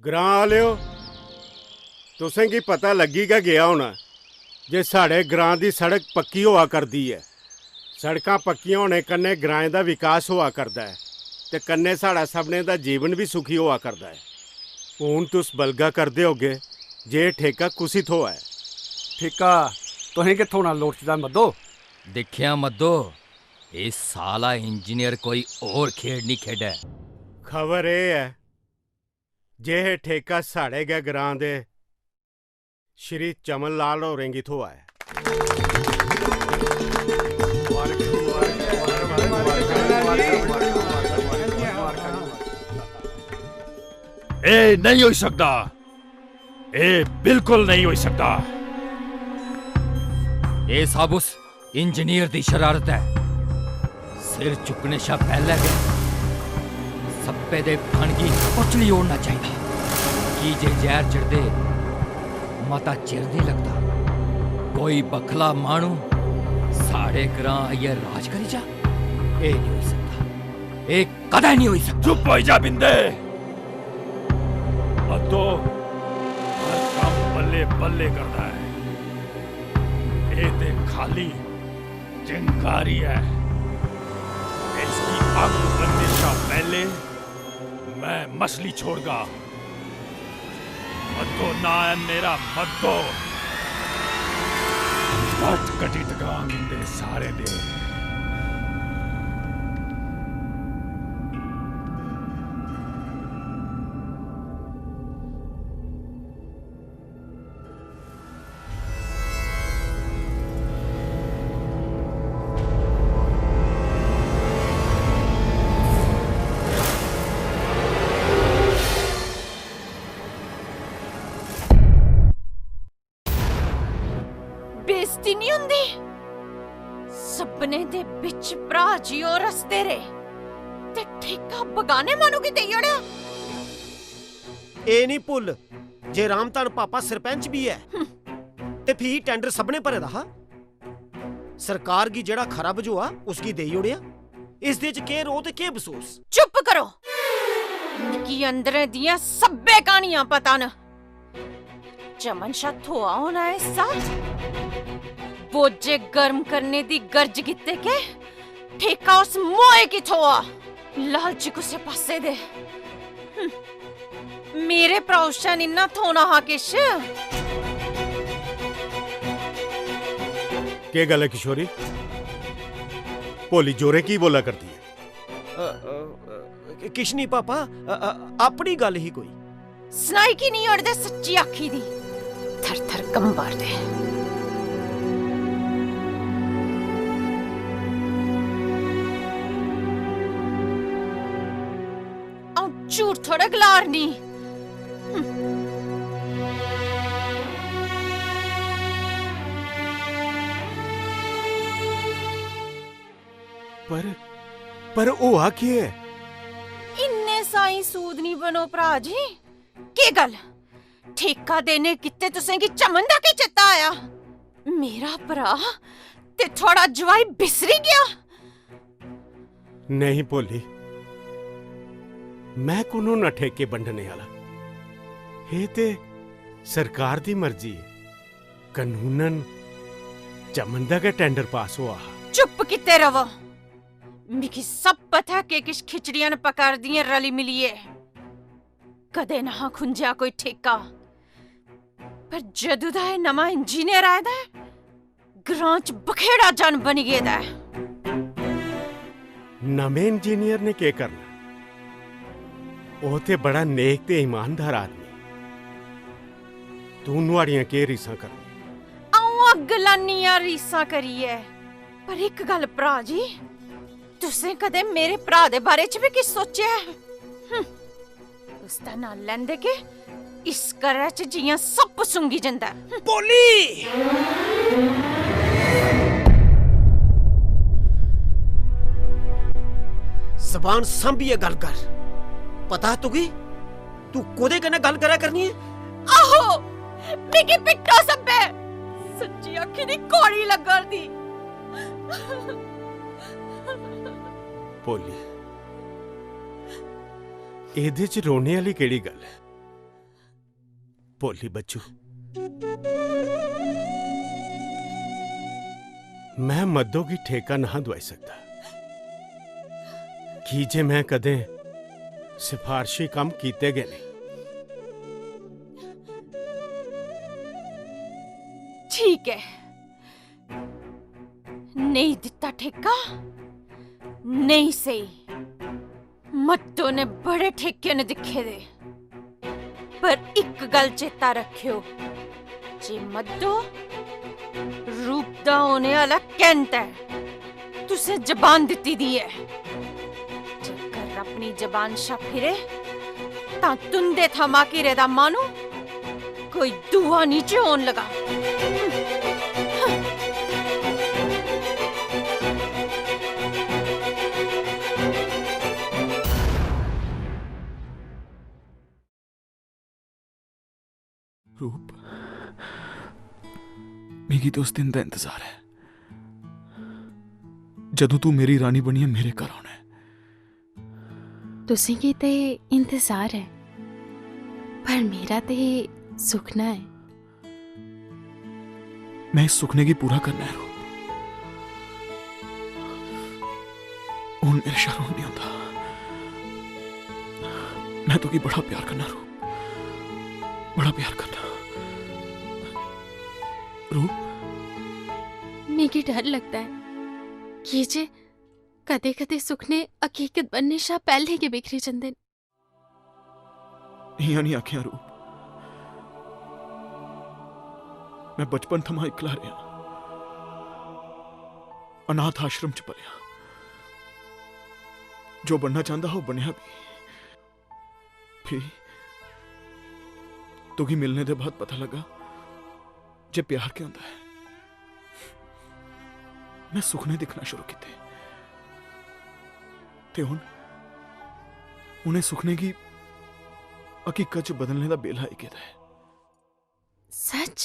ग्रां आह्लेओ, तुसें गी पता लग्गी गै गेआ होना जे साढ़े ग्रां दी सड़क पक्की होआ करदी ऐ। सड़कां पक्कियां होने कन्नै ग्राएं दा विकास होआ करदा ऐ ते कन्नै साढ़ा सभनें दा जीवन बी सुखी होआ करदा ऐ। हून तुस बलगा करदे होगे जे एह् ठेका कुसी थ्होआ ऐ। ठेका तुसें गै थ्होना लोड़चदा मद्दो। दिक्खेआं मद्दो, एह् साला इंजीनियर कोई होर खेढ निं खेढै। खबर एह् ऐ जे एह् ठेका साढ़े गै ग्रां दे श्री चमन लाल होरें गी थ्होआ ऐ। एह् नेईं होई सकदा, एह् बिल्कुल नेईं होई सकदा। एह् सब उस इंजीनियर दी शरारत ऐ। सिर चुक्कने शा पैह्‌ले गै सप्पे दे फन गी उछली ओड़ना चाहिदा, की जे जैह्‌र चढ़दे मता चिर निं लगदा। कोई बक्खला माह्‌नू साढ़े ग्रां आइयै राज करी जा, एह् निं होई सकदा। एह् कदें निं होई सकदा। चुप होई जा बिंदे। मद्दो हर कम्म बल्ले-बल्ले करदा ऐ। एह् ते खाली चिंगारी ऐ। इसगी अग्ग बनने शा पैह्‌ले मैं मसली छोड़गा। मद्दो नांऽ ऐ मेरा, मद्दो। कट कटी टकांग इंदे सारे दे। बेइज्जती निं होंदी? सभनें दे बिच भ्राऽ जी होर हसदे रेह् ते ठेका बगाने माह्‌नू गी देई ओड़ेआ। एह् निं भुल्ल जे रामधन पापा सरपैंच बी ऐ। हम्म। ते फ्ही टैंडर सभनें भरे दा हा। सरकार गी जेह्‌ड़ा खरा बझोआ, उसगी देई ओड़ेआ। इसदे च केह् रोह् ते केह् बसोस? चुप करो। मिगी अंदरें दियां सब्भै क्हानियां पता न। चमन शा थ्होआ होना ऐ हिस्सा। बोझे गर्म करने दी गर्ज कीते के ठेका उस मोए गी थ्होआ। लालची कुसै पासै दे। हम्म। मेरे भ्राऊ शा निन्ना थ्होना हा किश। केह् गल्ल ऐ किशोरी? भोली जोरें की बोला करदी ऐ? अ, अ, अ, किश निं पापा, अ, अ, अपनी गल्ल ही कोई। सनाई की निं ओड़दे सच्ची आखी दी? थर-थर कंबा दे। अ'ऊं झूठ थोड़े गलारनी। हम्म। पर, पर होआ केह् ऐ? इन्ने साईं सूद निं बनो भ्राऽ जी। केह् गल्ल? ठेका देने गित्तै तुसें गी चमन दा केह् चेता आया? मेरा भ्राऽ ते थुआढ़ा जुआई बिसरी गेआ? नेईं भोली, में कु'न होना ठेके बंडने आह्‌ला? एह् ते सरकार दी मर्जी ऐ। कनूनन चमन दा गै टैंडर पास होआ हा। चुप कीते र'वो। मिगी सब पता ऐ केह् किश खिचड़ियां न पका दियां रली मिलियै। कदें नहा खुंझेआ कोई ठेका। पर जदूं दा एह् नमां इंजीनियर आए दा ऐ, ग्रां च बखेड़ा जन बनी गेदा ऐ। नमें इंजीनियर ने केह् करना? ओह् ते बड़ा नेक ते ईमानदार आदमी। तूं नुहाड़ियां केह् रीसां करनी? अ'ऊं अग्ग लान्नी आं रीसां करियै। पर इक गल्ल भ्राऽ जी, तुसें कदें मेरे भ्राऽ दे बारे च बी किश सोचेआ ऐ? हं, उसदा नांऽ लैंदे गै इस घरै च जि'यां सप्प सुंगी जंदा ऐ। हं। भोली! जबान सांभियै गल्ल कर। पता तुगी, तूं कोह्दे कन्नै गल्ल करै करनी ऐ? आहो, मिगी पिट्टो सब्बै। सच्ची अक्खीं दी कौड़ी लग्गा दी। भोली, एह्दे च रोने आह्‌ली केह्‌ड़ी गल्ल ऐ? भोली बच्चू, में मद्दो गी ठेका नहा दोआई सकदा, की जे में कदें सफारशी कम्म कीते गै नेईं। ठीक ऐ, नेईं दित्ता ठेका, नेईं सेही। मद्दो ने बड़े ठेके न दिक्खे दे, पर इक गल्ल चेता रक्खेओ जे मद्दो रूप दा होने आह्‌ला कैंत ऐ। तुसें जबान दित्ती दी ऐ। जेकर अपनी जबान शा फिरे, तां तुं'दे थमां घिरे दा माह्‌नू कोई दूआ निं चोन लगा। रूप, मिगी ते उस दिन दा इंतजार ऐ, जदूं तू मेरी रानी बनियै मेरे घर औना ऐ। तुसेंगी ते इंतजार ऐ, पर मेरा ते सुखना ऐ। मैं इस सुखने गी पूरा करना ऐ, रूप। हुन मेरे शा रौन नहीं होंदा। मैं तुगी बड़ा प्यार करना, रूप, बड़ा प्यार करना। रूप, मिगी डर लगदा ऐ, की जे कदें-कदें सुखने हकीकत बनने शा पैह्लें गै बिखरी जंदे न। इ'यां निं आखेआं, रूप। मैं बचपन थमां इक्कला रेहा, अनाथ आश्रम च पलेआ। जो बनना चांह्दा हा, ओह् बनेआ बी। फ्ही तुगी मिलने दे बाद पता लगा जे प्यार केह् होंदा ऐ। मैं सुखने दिक्खना शुरू कीते, ते हुन उ'नें सुखने गी हकीकत च बदलने दा बेल्ला आई गेदा ऐ। सच?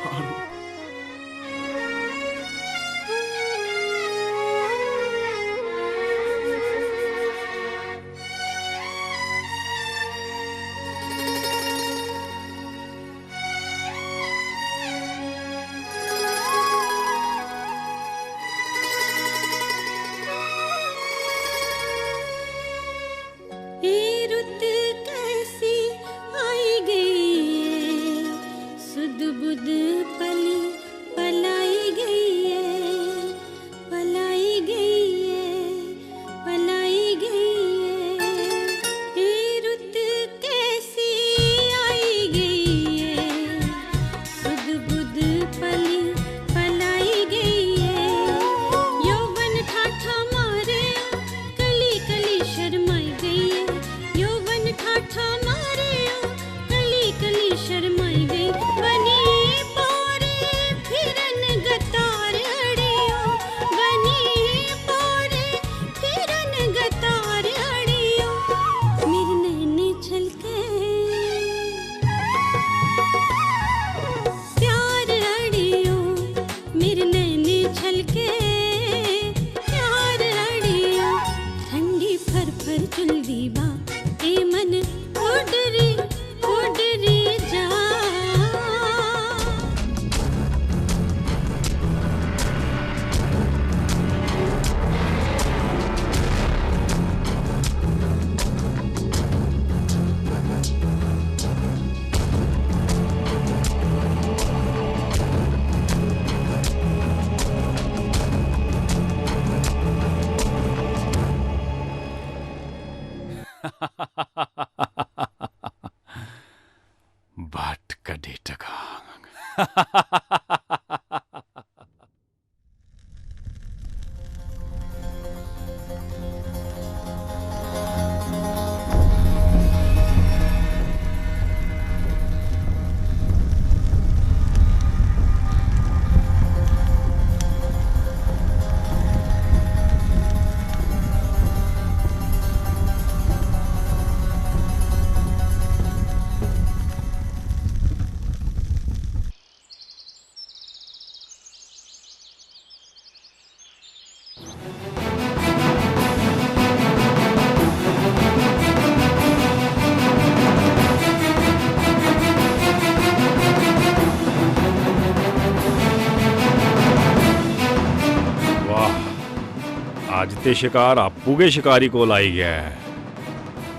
हाँ, रूप। ए रुत कैसी आई गई है, सुध बुध पली पलाई गई है, पलाई गई है, पलाई गई है। ए रुत कैसी आई गई है, सुध बुध पली पलाई गई है। यौवन ठाठा मारे, कली कली शर्माई गई है। यौवन ठाठा मारे, कली कली शर्माई गई। बनी पौरे फिरन गतार अड़ियो, बनी पौरे फिरन गतार अड़ियो। मेरे नैने छलके प्यार अड़ियो, मेरे नैने छलके प्यार अड़ियो। ठंडी फर फर चुलदी बा, ए मन उडरी उडरी जा। भट कढे टकांग। वाह, अज्ज ते शकार आपूं गै शकारी कोल आई गेआ ऐ।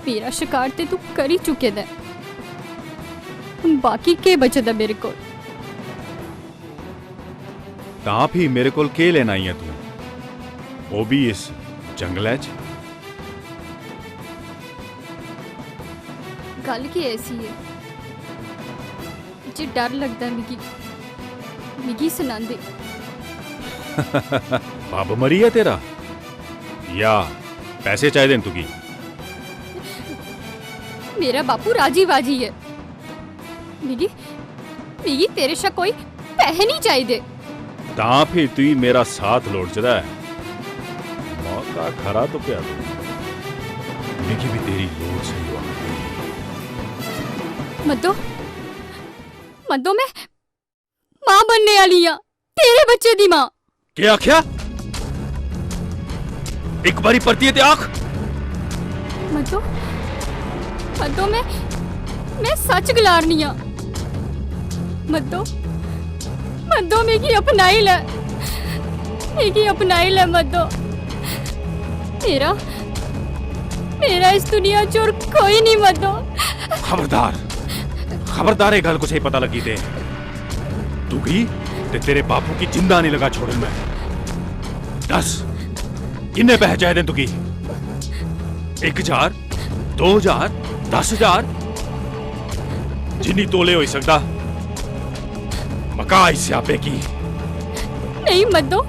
मेरा शकार ते तू करी चुके दा ऐ। हुन बाकी केह् बचे दा मेरे कोल? तां फ्ही मेरे कोल केह् लेना आई ऐ तूं? ओह् बी इस जंगलै च? गल्ल केह् ऐसी ऐ जे डर लगदा ऐ मिगी, मिगी सनांदे। बब्ब मरी गेआ तेरा? या पैसे चाहिदे न तुगी? मेरा बापू राजी बाजी ऐ। मिगी, मिगी तेरे शा कोई पैहे निं चाहिदे। तां फ्ही तुगी मेरा साथ लोड़चदा ऐ। मौका खरा तुप्पेआ तूं। मिगी बी तेरी लोड़ सेही होआ। मद्दो, मद्दो, में मां बनने आह्ली आं, तेरे बच्चे दी मां। केह् आखेआ? इक बारी परतियै ते आख। मद्दो, मद्दो, में, में सच गलारनी आं। मद्दो, मद्दो, मिगी अपनाई लै, मिगी अपनाई लै मद्दो। मेरा, मेरा इस दुनिया च होर कोई निं मद्दो। खबरदार, खबरदार, एह् गल्ल कुसै गी पता लग्गी ते तुगी ते तेरे बापू गी जिंदा निं लगा छोड़न मैं। दस, किन्ने पैसे चाहिदे न तुगी? इक हजार, दो हजार, दस हजार, जिन्नी तौले होई सकदा, मका इस स्यापे गी। नेईं मद्दो,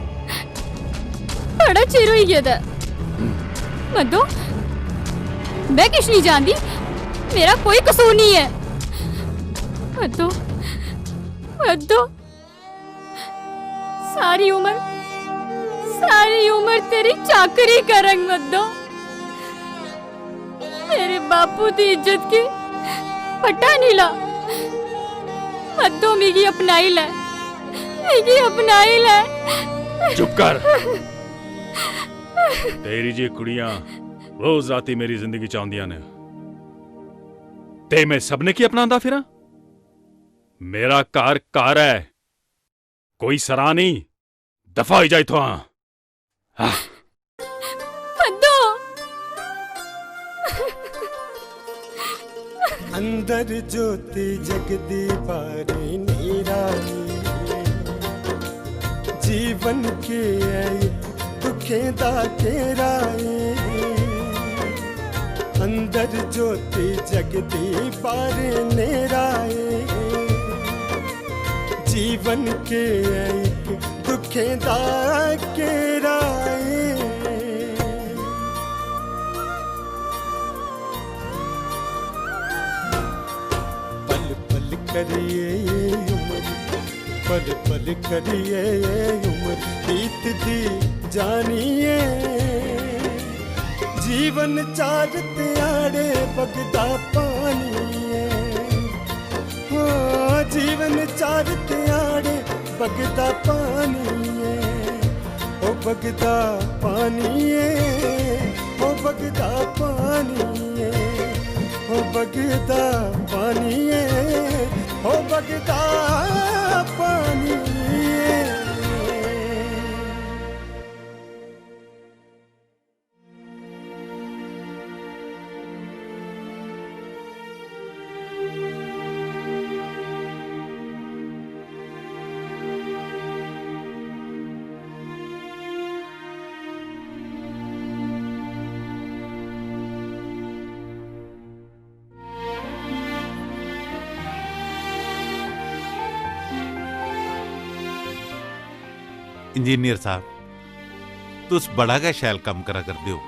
बड़ा चिर होई गेदा ऐ। मद्दो, में किश निं जानदी, मेरा कोई कसूर निं ऐ। मद्दो, मद्दो, सारी उम्र, सारी उम्र तेरी चाकरी करङ मद्दो। मेरे बापू दी इज्जत गी फट्टा निं ला। मद्दो, मिगी अपनाई लै, मिगी अपनाई लै। चुप कर। तेरी जी कुड़ियां रोज राती मेरी जिंदगी च औंदियां न ते में सभनें गी अपनांदा फिरां। मेरा घर घर ऐ, कोई सराह् निं। दफा होई जा इत्थुआं। आह। मद्दो। अंदर ज्योति जगदी, बारे नेरा नी। जीवन के ऐ इक दुखें दा घेरा ए। अंदर ज्योति जगदी, बारे नेरा ए। जीवन के ऐ इक दुखें दा घेरा ए। पल पल करिए ये उम्र, पल पल करिए ये उम्र बीतदी जानी ए। जीवन चार ध्याड़े बगदा पानी ए। हाँ, जीवन चार ध्याड़े बगदा पानी ए, ओ बगदा पानी ए, ओ बगदा पानी ए, ओ बगदा पानी ए, ओ बगदा पानी ए। इंजीनियर साहब, तुस बड़ा गै शैल कम्म करा करदे ओ।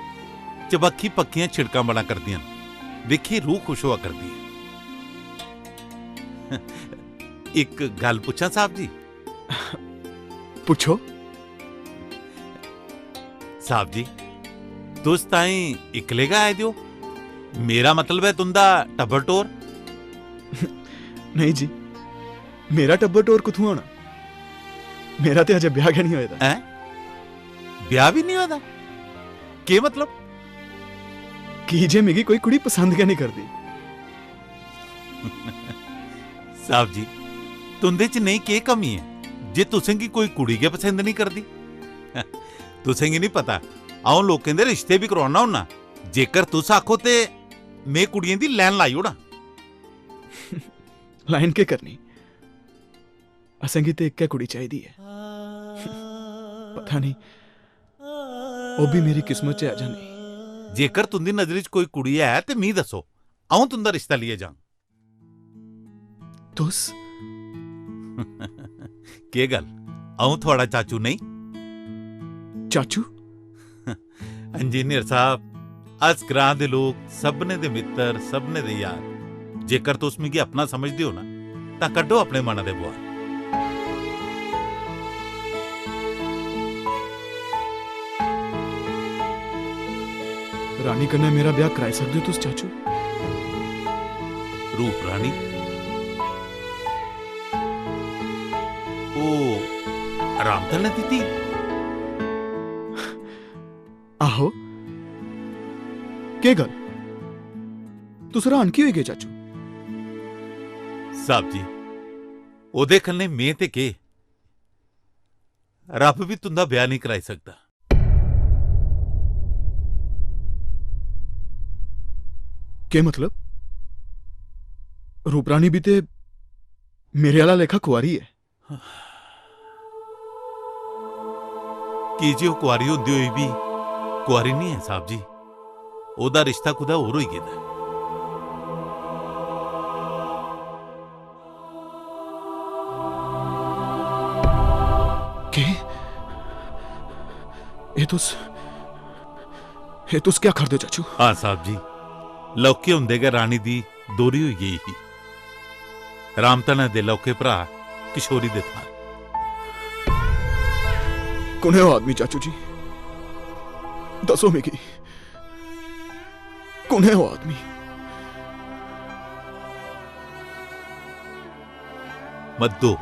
चबक्खी पक्खियां छिड़कां बना करदियां न। दिक्खी रूह खुश होआ करदी ऐ। इक गल्ल पुच्छां साहब जी? पुच्छो। साहब जी, तुस ताईं इक्कले गै आए दे ओ? मेरा मतलब ऐ तुं'दा टब्बर टोर? नेईं जी, मेरा टब्बर टोर कुत्थुआं होना? मेरा ते अजें ब्याह गै निं होए दा। हैं? ब्याह बी निं होए दा? केह् मतलब? की जे मिगी कोई कुड़ी पसंद गै निं करदी। साहब जी, तुं'दे च नेही केह् कमी ऐ जे तुसें गी कोई कुड़ी गै पसंद निं करदी? तुसें गी निं पता, अ'ऊं लोकें दे रिश्ते बी करोआना होन्ना। जेकर तुस आखो ते में कुड़ियें दी लाइन लाई ओड़ां। लाइन केह् करनी? असेंगी ते इक्कै कुड़ी चाहिदी ऐ। पता नेईं, ओह् बी मेरी किस्मत च ऐ जां नेईं। जेकर तुं'दी नजरी च कोई कुड़ी ऐ ते मी दस्सो, अ'ऊं तुं'दा रिश्ता लेइयै जाङ। तुस? केह् गल्ल, अ'ऊं थुआढ़ा चाचू नेईं? चाचू? इंजीनियर साहब, अस ग्रां दे लोक, सभनें दे मित्तर, सभनें दे यार। जेकर तुस मिगी अपना समझदे ओ ना, तां कड्ढो अपने मना दे बुआर। रानी कन्नै मेरा ब्याह कराई सकदे ओ तुस, चाचू? रूप रानी, ओह् रामधन ने दित्ती? आहो। केह् गल्ल? तुस र्हान की होई गे, चाचू? साहब जी, ओह्दे कन्नै में ते केह्, रब्ब बी तुं'दा ब्याह् नेईं कराई सकदा। केह् मतलब? रूपरानी बी ते मेरे आह्ला लेखा कुआरी ऐ। की जे ओह् कुआरी होंदे होई बी कुआरी निं ऐ, साहब जी। ओह्दा रिश्ता कुतै होर होई गेदा ऐ। केह्? एह् तुस, एह् तुस केह् आखा दे ओ, चाचू? हां, साहब जी, लौह्के होंदे गै रानी दी दोह्री होई गेई ही। रामधनै दे लौह्के भ्राऽ किशोरी दे थाह्र। कु'न ऐ ओह् आदमी, चाचू जी? दस्सो मिगी, कु'न ऐ ओह् आदमी? मद्दो।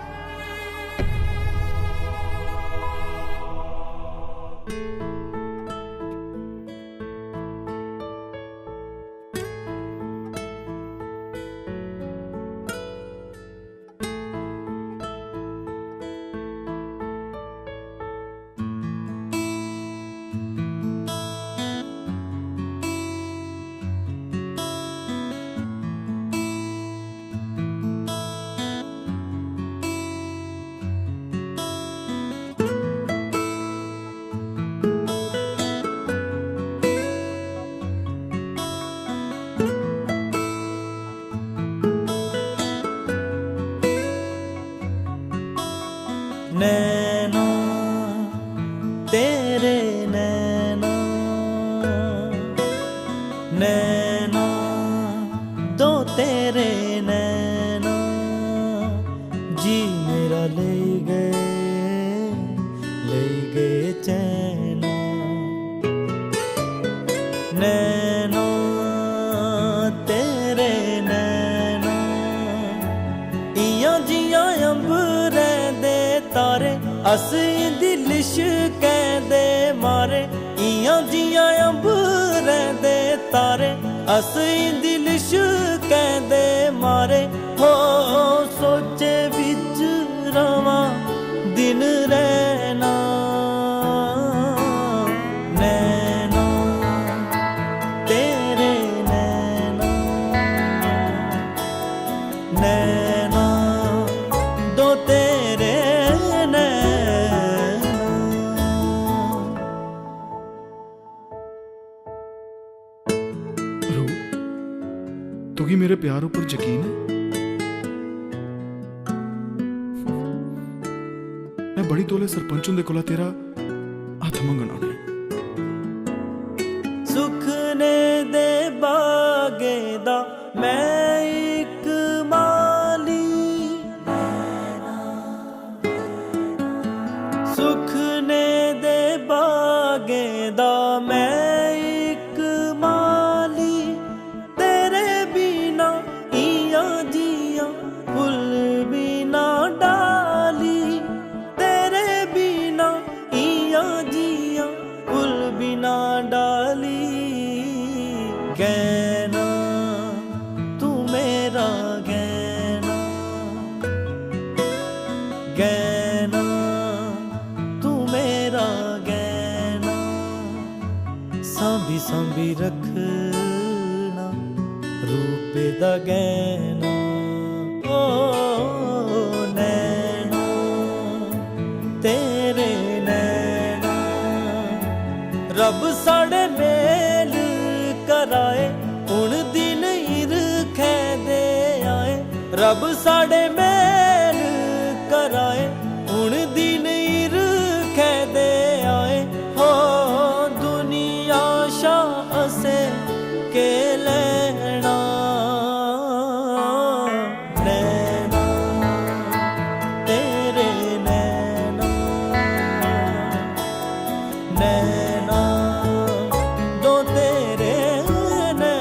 नैना, तेरे नैना, नैना, दो तेरे नैना, जी मेरा ले गए, ले गए चैना। नैना, तेरे नैना, इयां जियां अंबरें दे तारे, अस इंदी लिशकें दे मारे। इयां जियां अंबरें दे तारे, अस इंदी लिशकें दे मारे। हो, सोचे विच रवां दिन रैना। नैना, तेरे नैना, नैना, दो तेरे नैना। रूप, तुगी मेरे प्यार उप्पर यकीन ऐ? में बड़ी तौले सरपंच हुंदे कोला तेरा हत्थ मंगन आना ऐ। सुखने दे बागें दा मैं इक माली, सुखने दे बागें दा मैं इक माली, तेरे बिना इयां जियां फुल्ल बिना डाली, तेरे बिना इयां जियां फुल्ल बिना डाली। गैना, तू मेरा गैना, गैना, तू मेरा गैना, सांभी सांभी रखना रूपे दा गैना। ओ नैना, तेरे नैना, रब साढ़े मेल कराए, हुन दिन हिरखै दे आए। रब साढ़े मेल कराए, हुन दिन हिरखै दे आए। हो, दुनिया शा असें केह् लैना? नैना, तेरे नैना, नैना, दो तेरे नैना।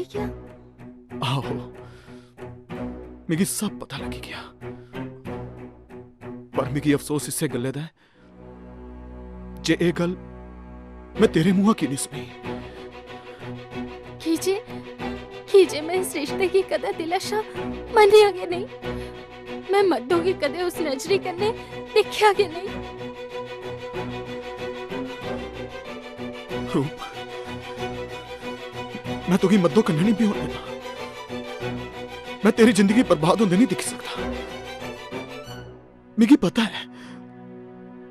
आहो, मिगी सब पता लगी गया, पर मिगी अफसोस इस्सै गल्लै दा ऐ जे एह् गल्ल में तेरे मुंहा की नहीं सुनी। की जे, की जे में इस रिश्ते गी कदें दिलै शा मन्नेआ गै नेईं। में मद्धो गी कदें उस नजरी कन्नै दिक्खेआ गै नेईं। रूप, में तुगी मद्धो कन्नै नहीं ब्योहन देना। में तेरी जिंदगी बर्बाद होंदे नहीं दिक्खी सकदा। मिगी पता ऐ,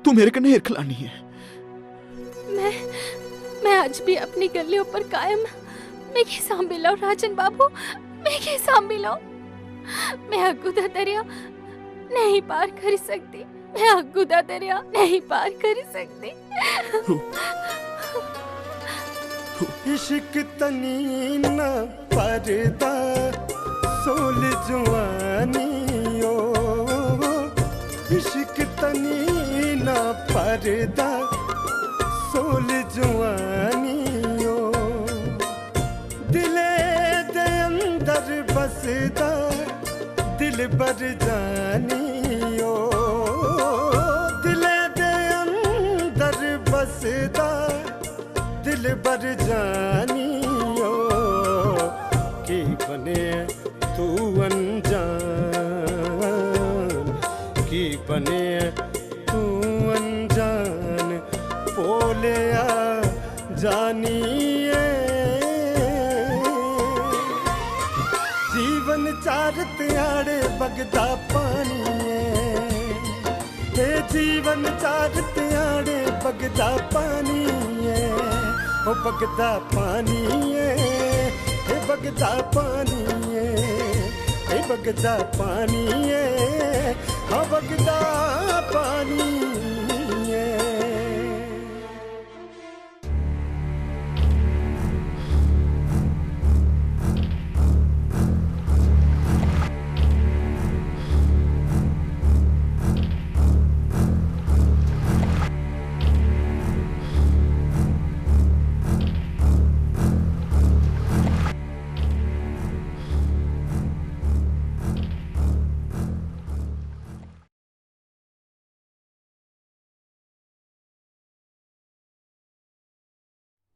तू मेरे कन्नै हिरख लानी ऐ। में, में अज्ज बी अपनी गल्लें उप्पर कायम आं। मिगी सांभी लैओ राजन बाबू, मिगी सांभी लैओ। में अग्गू दा दरेआ नेईं पार करी सकदी। में अग्गू दा दरेआ नेईं पार करी सकदी। इश्क तनी ना परदा, सोल जुआनी ओ। इश्क तनी ना परदा, सोल जुआनी ओ। दिले दे अंदर बसदा दिलबर जानी ओ। दिले दे अंदर बसदा दिलबर जानी ओ। की बने तू अनजान, की बने तू अनजान, भोलिया जानिए। जीवन चार त्याड़े बगदा पानी ऐ। हे जीवन चार त्याड़े बगदा पानी ऐ। ओ बगदा पानी ऐ। हे बगदा पानी ऐ। हे बगदा पानी ऐ। हाँ बगदा पानी ऐ।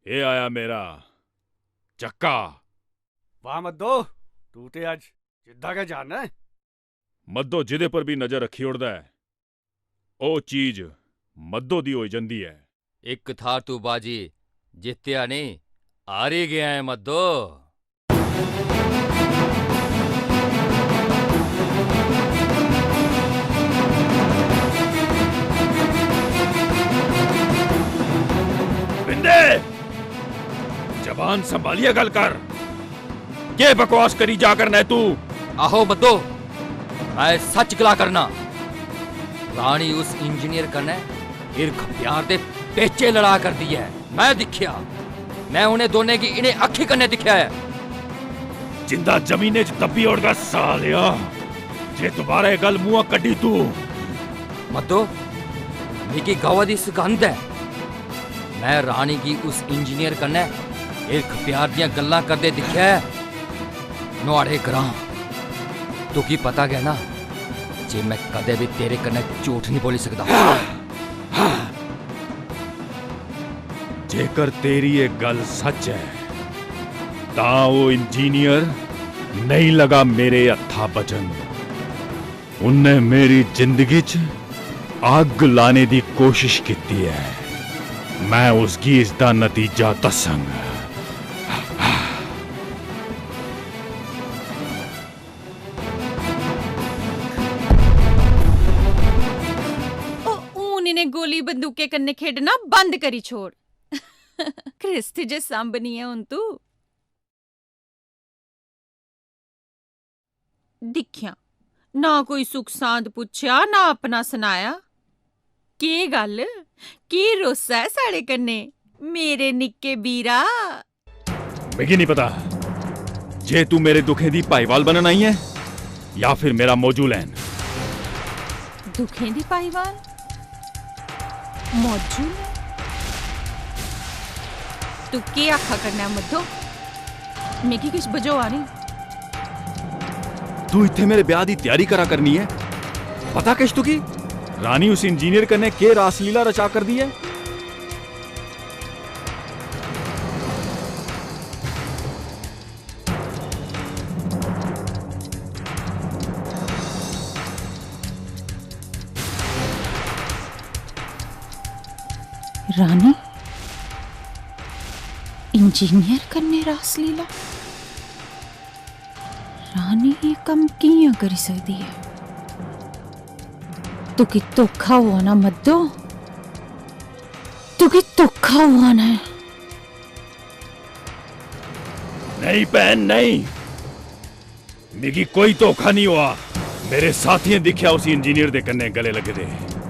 एह् आया मेरा चक्का। वाह मद्दो, तू ते अज्ज जिद्दा गै जाना ऐ। मद्दो जिदे पर बी नजर रक्खी ओड़दा ऐ, ओह् चीज मद्दो दी होई जंदी ऐ। इक थाह्र तू बाजी जित्तेआ नेईं, हारी गेआ ऐ मद्दो। बिंदे, जबान संभालियै गल्ल कर। केह् बकवास करी जा करना ऐ तू? आहो मद्दो, मैं सच गला करना। रानी उस इंजीनियर कन्नै हिरख प्यार दे पेचे लड़ा करदी ऐ। मैं दिक्खेआ, मैं उ'नें दोनें गी इ'नें अक्खीं कन्नै दिक्खेआ ऐ। जिंदा जमीनै च दब्बी ओड़गा सालेआ, जे दोबारा एह् गल्ल मुंहा कड्ढी तू। मद्दो, मिगी गवा दी सगंध ऐ, मैं रानी गी उस इंजीनियर कन्नै हिरख प्यार दियां गल्लां करदे दिक्खेआ ऐ। नुहाड़े ग्रां, तुगी पता गै ना जे मैं कदें बी तेरे कन्नै झूठ नहीं बोली सकदा। जेकर तेरी एह् गल्ल सच ऐ, तां ओह् इंजीनियर नेईं लगा मेरे हत्था बचन। उन्नै मेरी जिंदगी च अग्ग लाने दी कोशश कीती ऐ। मैं उसगी इसदा नतीजा दस्संग। ओ, हून इ'नें गोली बंदूकें कन्नै खेढना बंद करी छोड़। क्रिस्थ जे सांभनी ऐ हून तू। दिक्खेआं, ना कोई सुख सांद पुच्छेआ, ना अपना सनाया। केह् गल्ल, केह् रोस्सा ऐ साढ़े कन्नै, मेरे निक्के बीरा? मिगी निं पता जे तू मेरे दुखें दी भाईवाल बनन आई ऐ जां फिर मेरा मौजू लैन। दुखें दी भाईवाल? मौजू लैन? तू केह् आखा करना ऐ, मद्धो? मिगी किश बझोआ निं। तू इत्थै मेरे ब्याह दी त्यारी करा करनी ऐ। पता किश तुगी? रानी उस इंजीनियर कन्नै केह् रासलीला रचा करदी ऐ? रानी, इंजीनियर कन्नै रासलीला? रानी एह् कम्म कि'यां करी सकदी ऐ? तुगी धोखा होआ ना मद्दो, तुगी धोखा होआ ना ऐ। नेईं भैन, नेईं। मिगी कोई धोखा निं होआ। मेरे साथियें दिक्खेआ उसी इंजीनियर दे कन्नै गले लग्गे दे।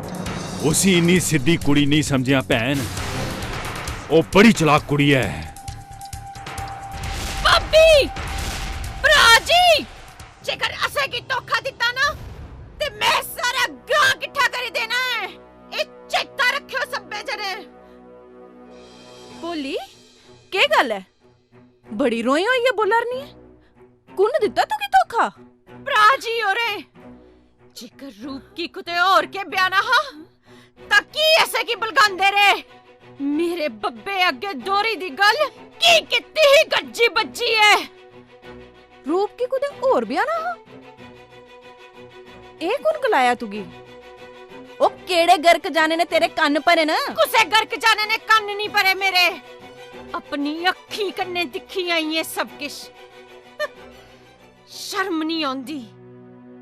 उसी इन्नी सिद्धी कुड़ी निं समझेआं भैन। ओह् बड़ी चलाक कुड़ी ऐ। भाभी! भ्रा जी! जेकर असें गी धोखा दित्ता ना, ते में सारा ग्रां किट्ठा करी देना ऐ। एह् चेता रक्खेओ सब्भै जने। भोली, केह् गल्ल ऐ? बड़ी रोहें होइयै बोला 'रनी ऐ। कु'न दित्ता तुगी धोखा? भ्रा जी होरें। जेकर रूप गी कुतै होर गै ब्याह्ना हा, तां की असें गी बलगांदे रेह्? मेरे बब्बे अग्गें दोह्री दी गल्ल की कीती ही गज्जी बज्जियै? रूप गी कुतै होर ब्याह्ना हा? एह् कु'न गलाया तुगी? ओह् केह्ड़े गर्क जाने ने तेरे कन्न भरे न? कुसै गर्क जाने ने कन्न निं भरे मेरे। अपनी अक्खीं कन्नै दिक्खी आई एह् सब किश। शर्म निं औंदी?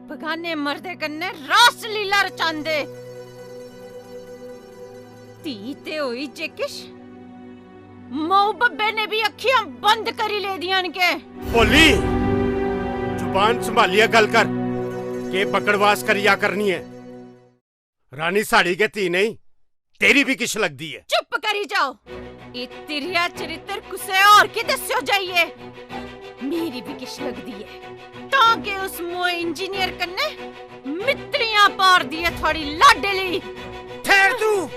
बगाने मर्दे कन्नै रासलीला रचांदे। धी ते होई जे किश, माऊ बब्बे ने बी अक्खियां बंद करी लेदियां न के। भोली, जुबान संभालियै गल्ल कर। केह् बकड़वास करी जा करनी ऐ? रानी साढ़ी गै धी नेईं, तेरी बी किश लगदी ऐ। चुप करी जाओ। एह् तिरिया चरित्र कुसै होर गी दस्सेओ जाइयै। मेरी बी किश लगदी ऐ। तां के उस मोए इंजीनियर कन्नै मित्तरियां पारदी ऐ थुआड़ी लाडली। ठैह्र तू।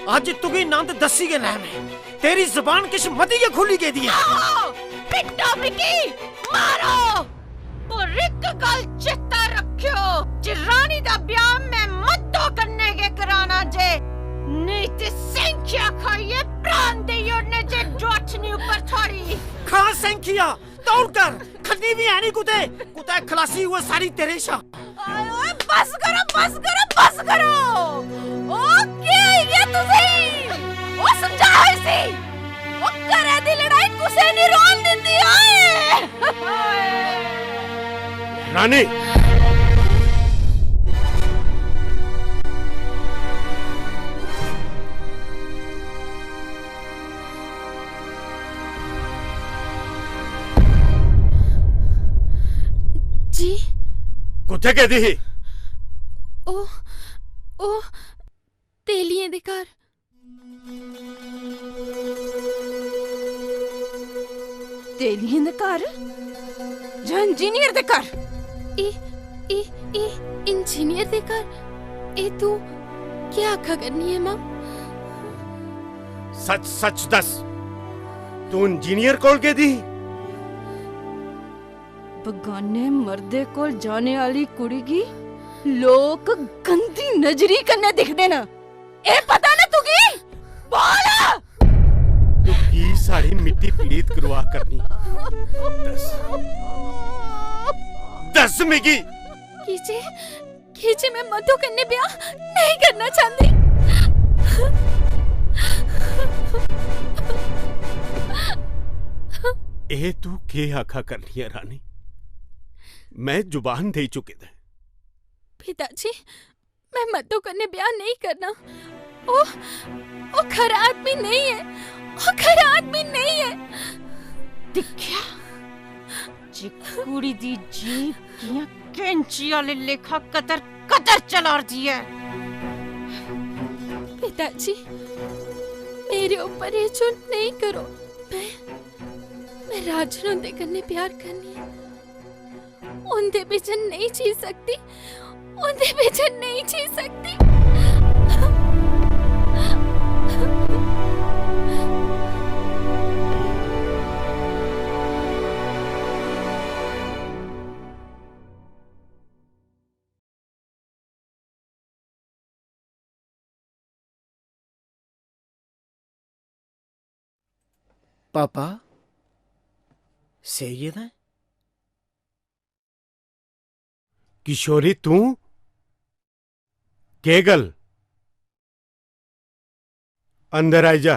अज्ज तुगी नंद दस्सी गै लैं में। तेरी जबान किश मती गै खु'ल्ली गेदी ऐ। आहो, पिट्टो मिगी, मारो। पर इक गल्ल चेता रक्खेओ जे रानी दा ब्याह में मद्दो कन्नै गै कराना जे, नेईं ते सैंखिया खाइयै प्राण देई ओड़ने जे डुआठनी उप्पर थुआड़ी। खा सैंखिया, तौल कर, खन्नी बी है नी कुतै, कुतै खलासी होऐ सारी तेरे शा। आए ओए, बस करो, बस करो, बस करो। ओ, केह् होई गेआ तुसें? ओ, समझाओ इसी। ओ, घरै दी लड़ाई कुसै निं रौह्न दिंदी, ओए। रानी। जी। कुत्थै गेदी ही? ओह्, ओह्, तेलियें दे घर। तेलियें दे घर? जां इंजीनियर दे घर? ए, ए, ए, इंजीनियर दे घर? ए, तू केह् आखा करनी ऐ, मां? सच, सच दस, तू इंजीनियर कोल गेदी ही? बगाने मर्दे कोल जाने आह्ली कुड़ी गी लोक गंदी नजरी कन्नै दिखदे न। एह् पता ना तुगी? बोल! तू की साढ़ी मिट्टी पलीत करवा करनी? दस। दस मिगी। की जे, की जे में मधु कन्नै ब्याह नेईं करना चांह्दी। एह् तू केह् आखा करनी ऐ, रानी? में जुबान देई चुके दा ऐ। पिताजी, में मधु कन्नै ब्याह नेईं करना। ओह्, ओह् खरा आदमी नेईं ऐ। ओह् खरा आदमी नेईं ऐ। दिक्खेआ जे कुड़ी दी जीभ कि'यां कैंची आह्ले लेखा कतर-कतर चला'रदी ऐ। पिताजी, मेरे उप्पर एह् जुल्म नेईं करो। में, में राजन हुंदे कन्नै प्यार करनी आं। उं'दे बिजन नेईं जी सकदी, उं'दे बिजन नेईं जी सकदी। पापा, सेई गेदा ऐ? किशोरी, तूं? केह् गल्ल? अंदर आई जा।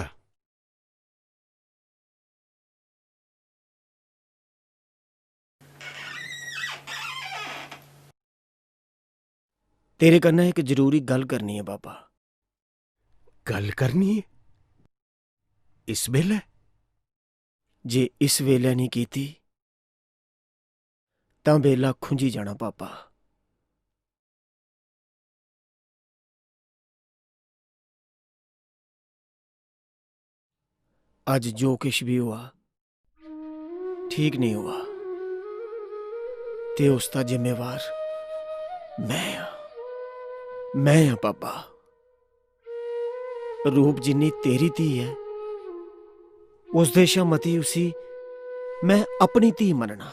तेरे कन्नै इक जरूरी गल्ल करनी ऐ, पापा। गल्ल करनी ऐ? इस बेल्लै? जे इस बेल्लै नेईं कीती, तां बेल्ला खुंझी जाना, पापा। अज्ज जो किश बी होआ, ठीक नेईं होआ, ते उसदा जिम्मेवार में आं, में आं, पापा। रूप जिन्नी तेरी धी ऐ, उसदे शा मती उसी में अपनी धी मन्नना।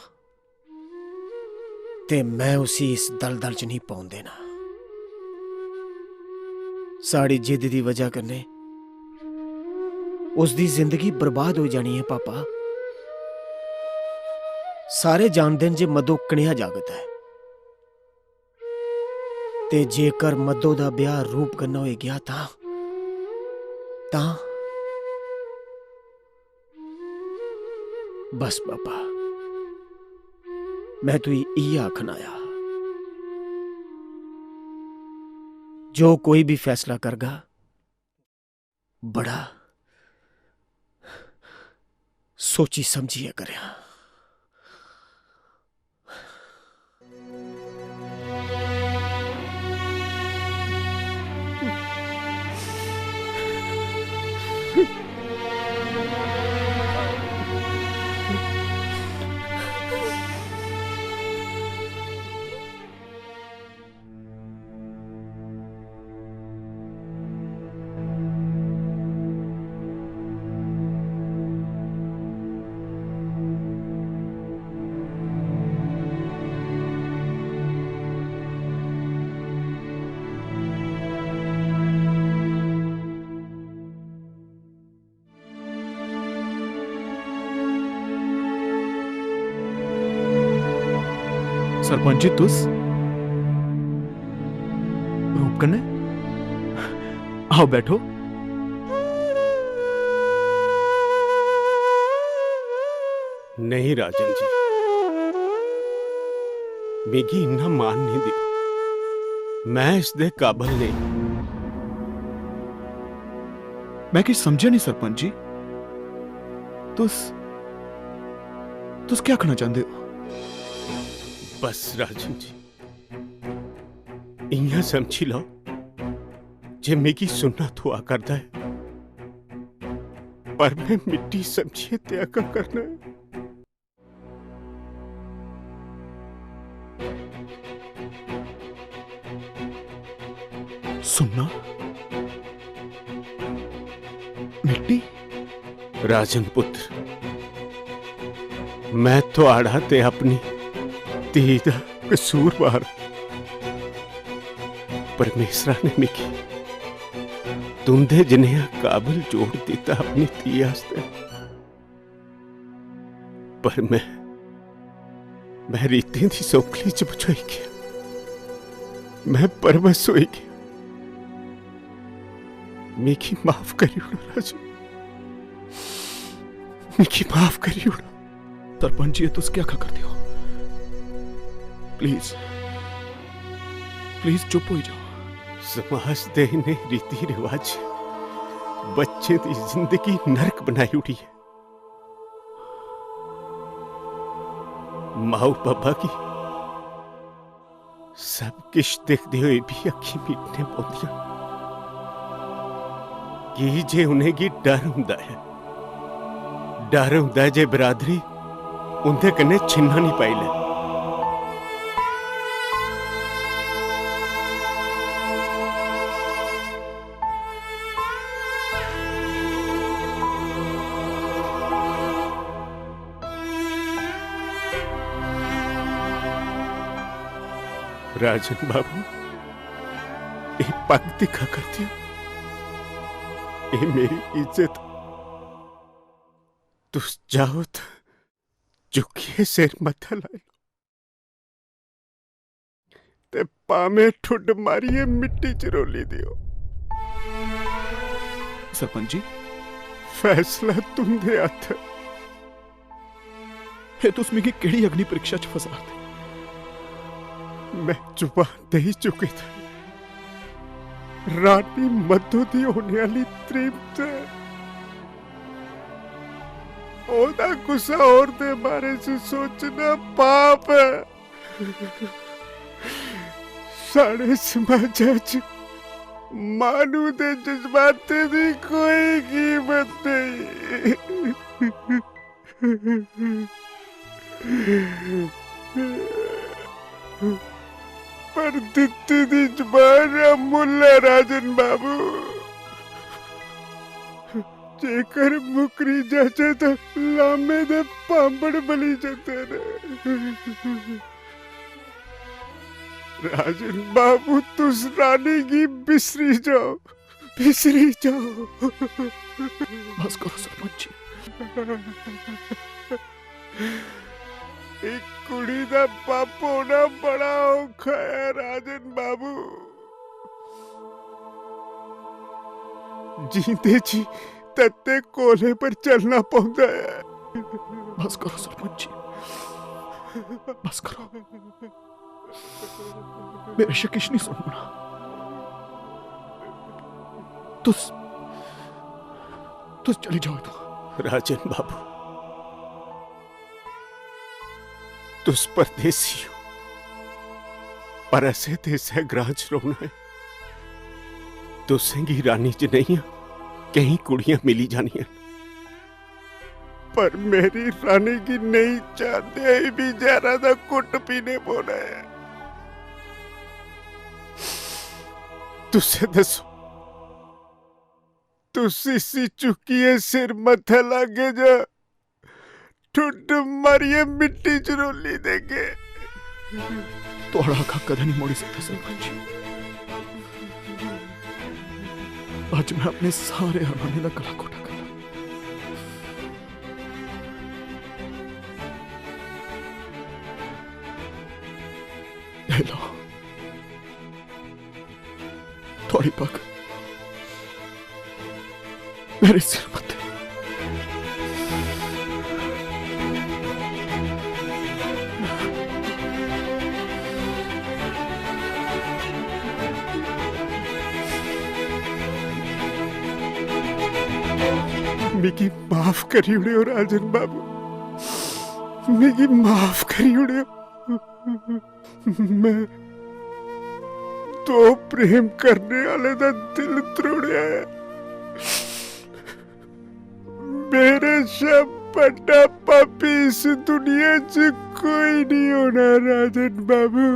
ते में उसी इस दलदल च नेईं पौन देना। साढ़ी जिद्द दी वजह कन्नै उसदी जिंदगी बर्बाद होई जानी ऐ, पापा। सारे जानदे न जे मधु कनेहा जागत ऐ। ते जेकर मधु दा ब्याह रूप कन्नै होई गेआ तां, तां बस पापा, में तुई इ'यै आखन आया। जो कोई बी फैसला करगा, बड़ा सोची समझियै करेआं। सरपंच जी, तुस रूप कन्नै? आओ, बैठो। नहीं राजन जी, मिगी इन्ना मान नहीं दियो। मैं इसदे काबल नहीं। मैं किश समझेआ नहीं सरपंच जी। तुस, तुस केह् आखना चांह्दे ओ? बस राजन जी, इ'यां समझी लैओ जे मिगी सुन्ना थ्होआ करदा ऐ, पर में मिट्टी समझियै त्यागा करना ऐ। सुन्ना? मिट्टी? राजन पुत्र, मैं थुआड़ा ते अपनी धी दा कसूरवार। परमेसरा ने मिगी तुंदे जनेहा काबल जोड़ दित्ता अपनी धी आस्तै। पर मैं, मैं रीतें दी सौंकली च बझोई गेआ। मैं परबस होई गेआ। मिगी माफ करी ओड़ो राजू, मिगी माफ करी ओड़ो। सरपंच जी, तुस केह् आखा करदे ओ? प्लीज, प्लीज चुप होई जाओ। समाज दे इ'नें रीति रिवाज बच्चें दी जिंदगी नरक बनाई ओड़ी ऐ। माऊ बब्बा गी सब किश दिखदे होई बी अक्खीं मीटने पौंदियां, की जे उ'नेंगी डर होंदा ऐ, डर होंदा ऐ जे बिरादरी उं'दे कन्नै छिन्ना निं पाई लै। राजन बाबू, एह् पग दिक्खा करदे ओ, एह् मेरी इज्जत। तुस जाओ तां चुक्कियै सिर मत्था लाई लैओ ते भामें ठुड्ड मारियै मिट्टी च रोली देओ। सरपंच जी, फैसला तुं'दे हत्थ ऐ। एह् तुस मिगी केह्ड़ी अग्नि परीक्षा च फसा दे? में जुबान देई चुके दा। रानी मधु दी होने आह्ली तरीमत ऐ। ओह्दा कुसै होर दे बारे च सोचना पाप ऐ। साढ़े समाजै च माह्नू दे जज्बातें दी कोई कीमत नेईं। पर दित्ती दी जबान अमुल्ल ऐ, राजन बाबू। जेकर मुकरी जाचै तां लामे दे भांबड़ बली जंदे न। राजन बाबू, तुस रानी गी बिसरी जाओ, बिसरी जाओ। बस करो सरपंच जी। इक कुड़ी दा बब्ब होना बड़ा औखा ऐ, राजन बाबू। जींदे जी तत्ते कोले पर चलना पौंदा ऐ। बस करो सरपंच जी, बस करो। मेरे शा किश नहीं सुनना। तुस, तुस चली जाओ इत्थुआं। राजन बाबू, तुस परदेसी हो, पर असें ते इस्सै ग्रां च रौह्ना ऐ। तुसें गी रानी जनेहियां केईं कुड़ियां मिली जानियां न, पर मेरी रानी गी नेईं चांह्दे होई बी जैह्रा दा घुट्ट पीने पौना ऐ। तुसें दस्सो, तुस इसी चुक्कियै सिर मत्थै लागे जां ठुड्ड मारियै मिट्टी च रोली देगे? थुआढ़ा आखा कदें नहीं मुड़ी सकदा सरपंच जी। अज्ज में अपने सारे अरमानें दा गला घोटा करना। एह् लो, थुआढ़ी पग मेरे सिर मत्थे। मिगी माफ करी ओड़ेओ राजन बाबू, मिगी माफ करी ओड़ेओ। मैं दो प्रेम करने आह्ले दा दिल त्रोड़ेआ ऐ। मेरे शा बड्डा पापी इस दुनिया च कोई नहीं होना, राजन बाबू।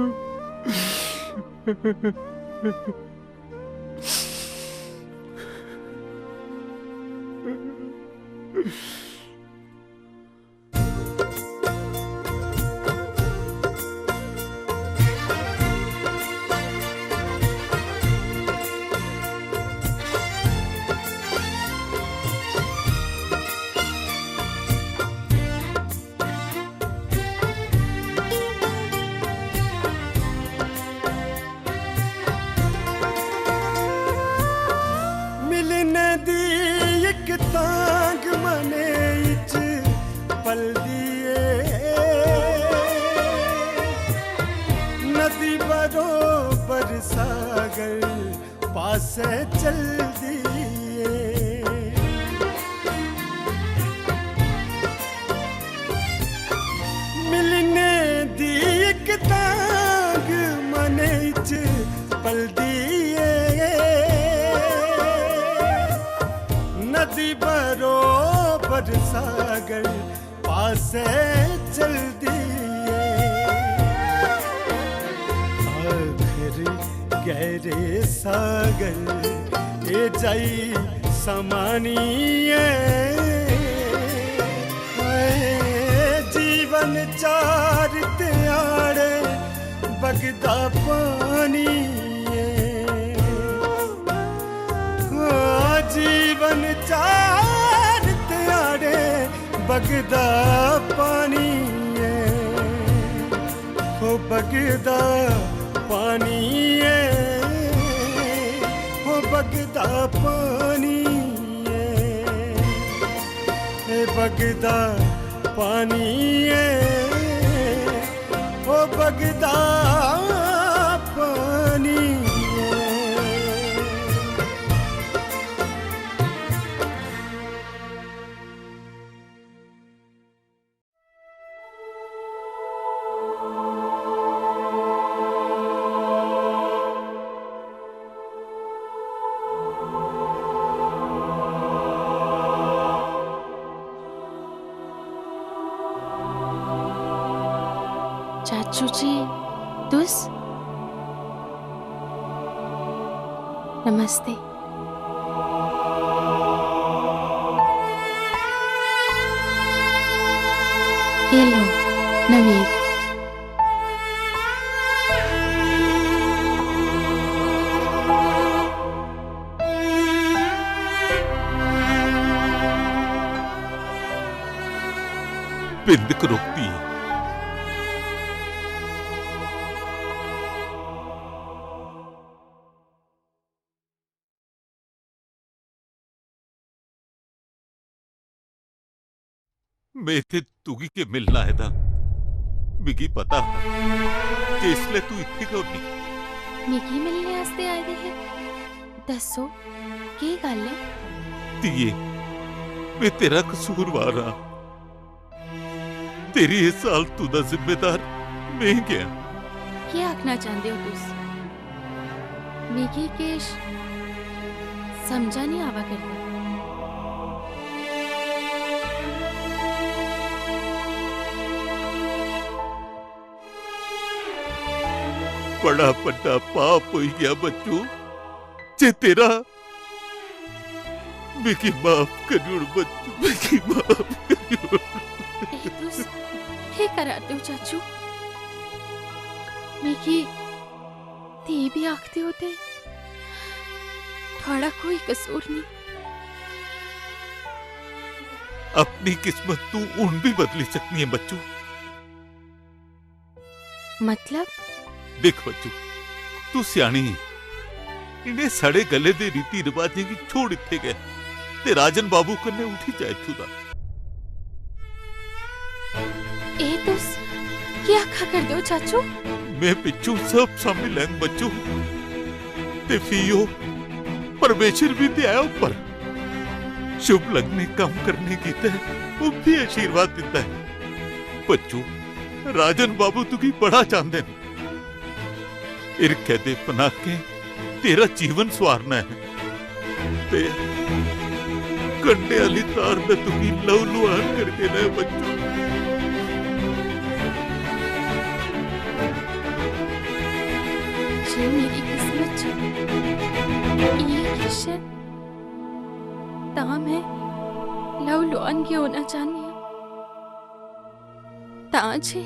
मिलने दी इक तांग मने इच पलदी ए, नदी बरोबर सागर पासै चलदी ए। मिलने दी इक तांग मनै च पलदी ए, नदी बरोबर सागर पासै चलदी ए। आखर गैह्रे सागर ए जाई समानी ऐ। हाय, जीवन चार ध्याड़े बगदा पानी ऐ। हां, जीवन चार ध्याड़े बगदा पानी ऐ, ओ बगदा पानी ऐ, ओ बगदा पानी ऐ, ए बगदा पानी ऐ, ओ बगदा पानी ऐ। चाचू जी, तुस? नमस्ते। एह् लो, नवेद। बिंद करोपी। में इत्थै तुगी केह् मिलना आए दा? मिगी पता हा जे इसलै तू इत्थै गै होनी। मिगी मिलने आस्तै आए दे हे? दस्सो, केह् गल्ल ऐ? धीए, में तेरा कसूरवार आं। तेरी इस हालतू दा जिम्मेदार में गै आं। केह् आखना चांह्दे ओ तुस? मिगी किश समझा निं आवा करदा। बड़ा बड्डा पाप होई गेआ बच्चू, जे तेरा मिगी माफ करी ओड़ बच्चू, मिगी माफ करी ओड़। एह् तुस केह् करा दे ओ चाचू? मिगी धी बी आखदे ओ ते थुआढ़ा कोई कसूर निं। अपनी किस्मत तू हुन बी बदली सकनी ऐ बच्चू। मतलब? दिक्ख बच्चू, तू स्यानी ऐ। इ'नें सड़े गले दे रीति रवाजें गी छोड़ इत्थै गै ते राजन बाबू कन्नै उठी जा इत्थूं दा। एह् तुस केह् आखा करदे ओ चाचू? में पिच्छू सब साम्भी लैंग बच्चू। ते फ्ही ओह् परमेश्वर बी ते ऐ उप्पर। शुभ लगने कम्म करने गितै ओह् बी आशीर्वाद दिंदा ऐ। बच्चू, राजन बाबू तुगी बड़ा चांह्दे न। हिरखै दे पनाकें तेरा जीवन सुआरना ऐ ते कंडे आह्ली तार दा तुगी लहू लुहान करी देना ऐ बच्चू। जे मेरी किस्मत च इ'यै किश ऐ, तां में लहू लुहान गै होना चाह्न्नी आं। तां जे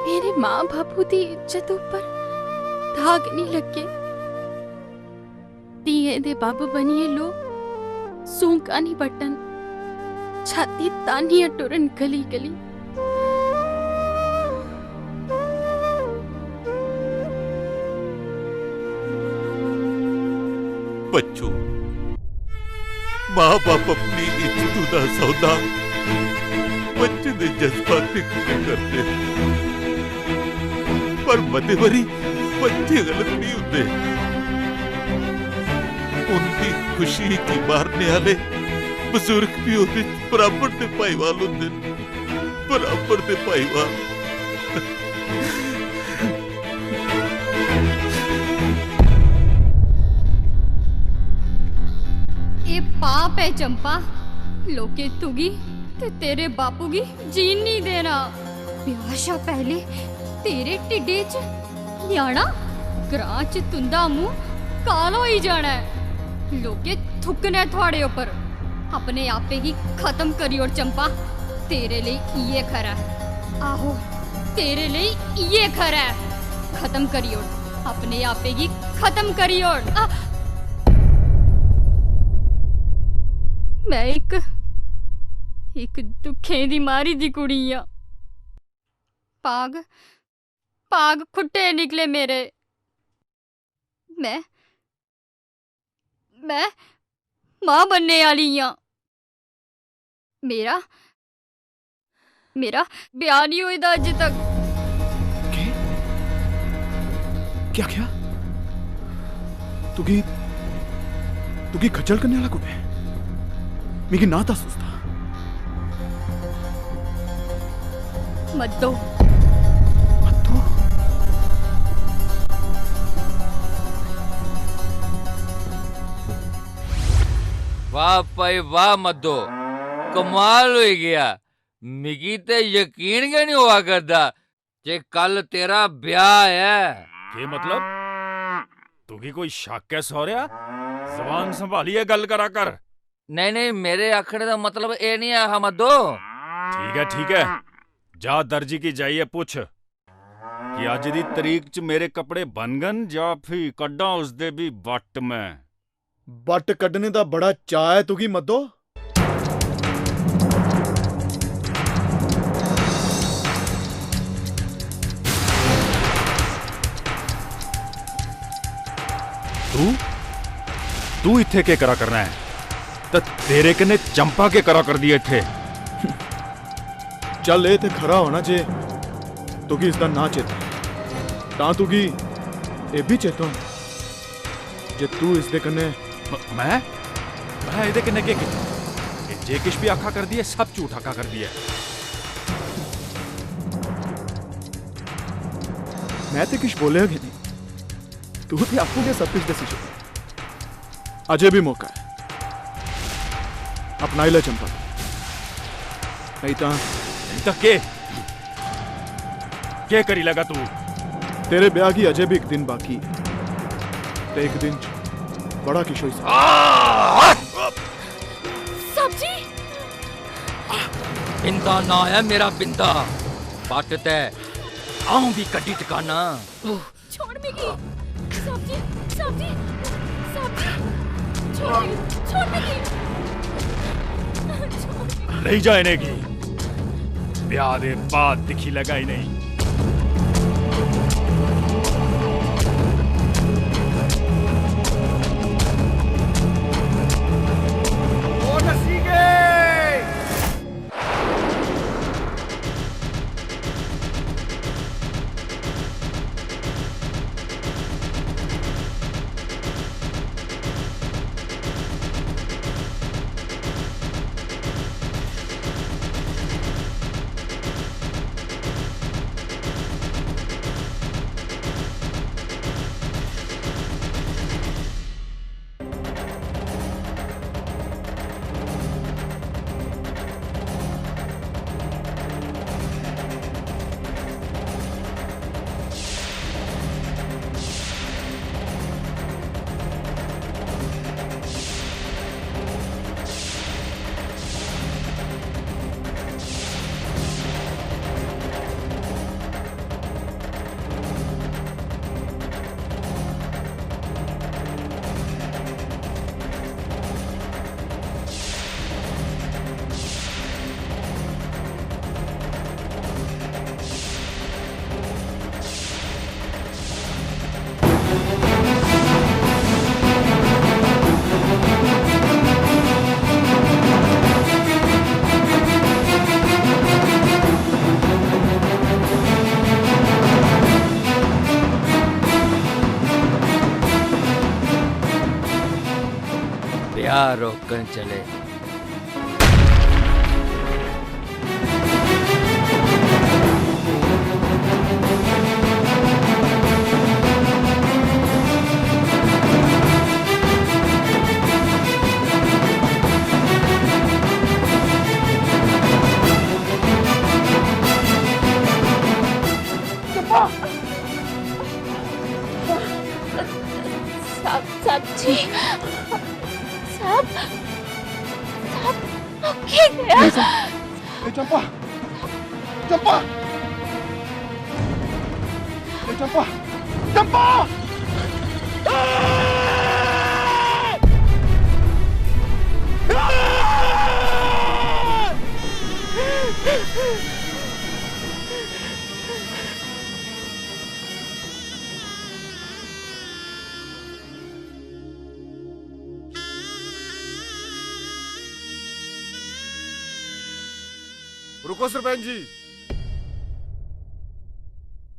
मेरे मां-बापू दी इज्जत उप्पर दाग निं लग्गे। धीएं दे बब्ब बनियै लोक सूंकां निं बट्टन, छाती तानियै टुरन गली-गली। बच्चू, मां-बब्ब अपनी इज्जतू दा सौदा बच्चे दे जज्बातें कन्नै करदे, पर मते बारी बच्चे गलत निं होंदे। उं'दी खुशी गी मारने आह्ले बजुर्ग बी ओह्दे च बराबर दे भाईवाल होंदे न, बराबर दे भाईवाल। एह् पाप ऐ चंपा, लोकें तुगी ते तेरे बापू गी जीन निं देना। ब्याह् शा पैह्ले तेरे ढिड्डे च ञ्याणा, ग्रां च तुं'दा मूंह् काला होई जाना ऐ। लोकें थुक्कना ऐ थुआड़े उप्पर। अपने आपे गी खत्म करी ओड़ चंपा, तेरे लेई इ'यै खरा ऐ। आहो, तेरे लेई इ'यै खरा ऐ। खत्म करी ओड़, अपने आपे गी खत्म करी ओड़। आ! में इक, इक दुखें दी मारी दी कुड़ी आं। भाग, भाग खुट्टे निकले मेरे। में, में मां बनने आह्ली आं। मेरा, मेरा ब्याह् निं होए दा अज्ज तक। केह्? क्या क्या? तुगी, तुगी खज्जल करने आह्ला कु'न ऐ? मिगी नांऽ दस्स उसदा। मद्दो। मद्दो? वाह भाई वाह मद्दो, कमाल होई गेआ। मिगी ते यकीन गै निं होआ करदा जे कल तेरा ब्याह ऐ। केह् मतलब? तुगी कोई शक्क ऐ सौरेआ? जबान संभालियै गल्ल करा कर। नेईं नेईं, मेरे आखने दा मतलब एह् निं ऐ हा मद्दो। ठीक ऐ ठीक ऐ, जा दर्जी गी जाइयै पुच्छ कि अज्ज दी तरीक च मेरे कपड़े बनगन जां फ्ही कड्ढां उसदे बी बट्ट मैं। बट्ट कड्ढने दा बड़ा चाऽ ऐ तुगी मद्दो? तू तू इत्थै केह् करा करना ऐ? ते तेरे कन्नै चंपा केह् करा करदी ऐ इत्थै? चल एह् ते खरा होना जे तुगी इसदा नांऽ चेता ऐ। तां तुगी एह् बी चेता होना जे तू इसदे कन्नै म- मैं मैं एह्दे कन्नै केह् कीता? एह् जे किश बी आखा करदी ऐ, सब झूठ आखा करदी ऐ। मैं ते किश बोलेआ गै नेईं। तू ते आपूं गै सब किश दस्सी चुके। अजें बी मौका ऐ, अपनाई लै चंपा। नेईं तां नेईं तां केह्? केह् करी लैगा तू? तेरे ब्याह गी अजें बी इक दिन बाकी ऐ, ते इक दिन च बड़ा किश होई सकदा। साहब जी। बिंदा नांऽ ऐ मेरा, बिंदा। बट्ट ते अ'ऊं बी कड्ढी टकाना। छोड़ मिगी। साहब जी, साहब जी, साहब जी। छोड़ मिगी, छोड़ मिगी। छोड़ मिगी। लेई जा इ'नेंगी। ब्याह दे बाद दिक्खी लैगा इ'नेंगी। ओह् नस्सी गे। ब्याह रोकन चले। साहब, साहब जी। साहब, साहब, केह् होआ? ए चंपा, चंपा, ए चंपा, चंपा। रुको सरपंच जी,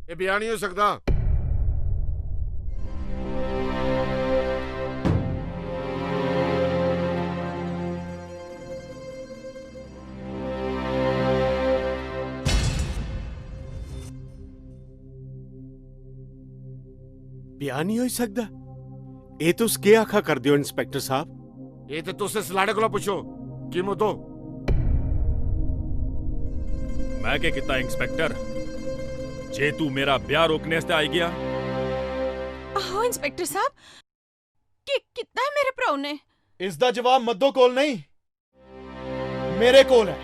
ये ब्याह नहीं हो सकता। ब्याह नहीं होई सकदा? एह् तुस केह् आखा करदे ओ, इंस्पेक्टर साहब? एह् ते तुस इस लाड़े कोला पुच्छो। की मुद्दो? मैं केह् कीता, इंस्पेक्टर, जे तू मेरा ब्याह रोकने आस्तै आई गेआ? आहो, इंस्पेक्टर साहब, केह् कीता ऐ मेरे भ्राऊ ने? इसदा जवाब मद्दो कोल नहीं, मेरे कोल ऐ।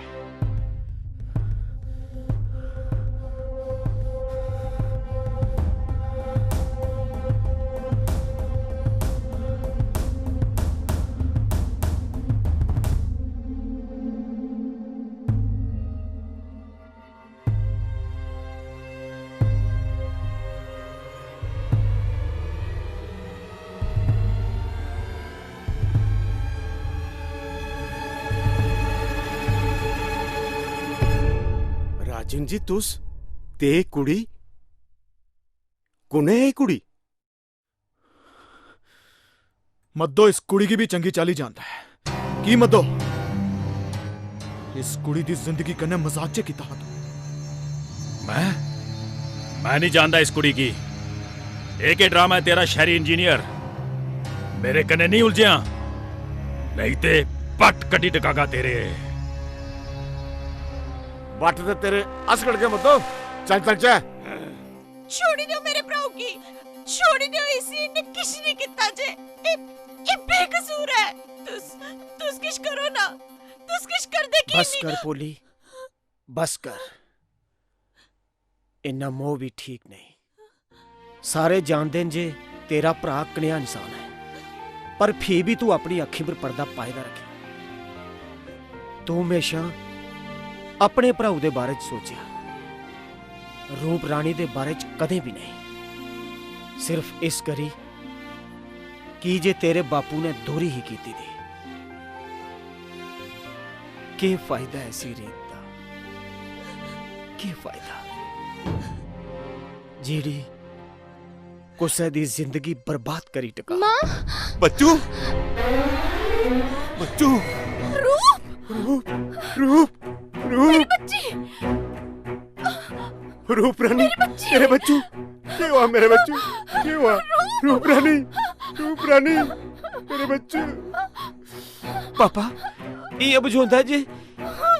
राजन जी, तुस ते एह् कुड़ी, कु'न ऐ एह् कुड़ी? मद्दो इस कुड़ी गी बी चंगी चाल्ली जानदा ऐ। की मद्दो? इस कुड़ी दी जिंदगी कन्नै मजाक जे कीता हा तूं। मैं? मैं नहीं जानदा इस कुड़ी गी। एह् केह् ड्रामा ऐ तेरा, शैह्री इंजीनियर? मेरे कन्नै नहीं उलझेआं, नेईं ते बट्ट कड्ढी टकागा तेरे। बट्ट ते तेरे अस कड्ढगे मद्दो। चल, चलचै। छोड़ी देओ मेरे भ्राऊ गी, छोड़ी देओ इसी, इन्ने किश नहीं कीता जे। एह्, एह् बेकसूर ऐ। तुस, तुस किश करो ना, तुस किश करदे की बस नहीं? कर पोली, बस कर। इन्ना मोह भी ठीक नहीं। सारे जानदे न जे तेरा भ्राऽ कनेहा इंसान ऐ, पर फ्ही बी तू अपनी अक्खीं पर पर्दा पाए दा रक्खे। तू म्हेशां अपने भ्राऊ दे बारे च सोचेआ, रूप रानी दे बारे च कदें बी नेईं। सिर्फ इस करी की जे तेरे बापू ने दोहरी ही कीती दी। केह् फायदा ऐ इसी रीत दा? केह् फायदा जेह्ड़ी कुसै दी जिंदगी बर्बाद करी टका? मां! बच्चू! बच्चू! रूप! रूप! रूप! रूप! मेरी बच्ची! रूप रानी, मेरी बच्ची! मेरे बच्चू, केह् हुआ मेरे बच्चू? केह् हुआ? रूप रानी, रूप रानी, मेरे बच्चू। पापा, एह् बझोंदा ऐ जे,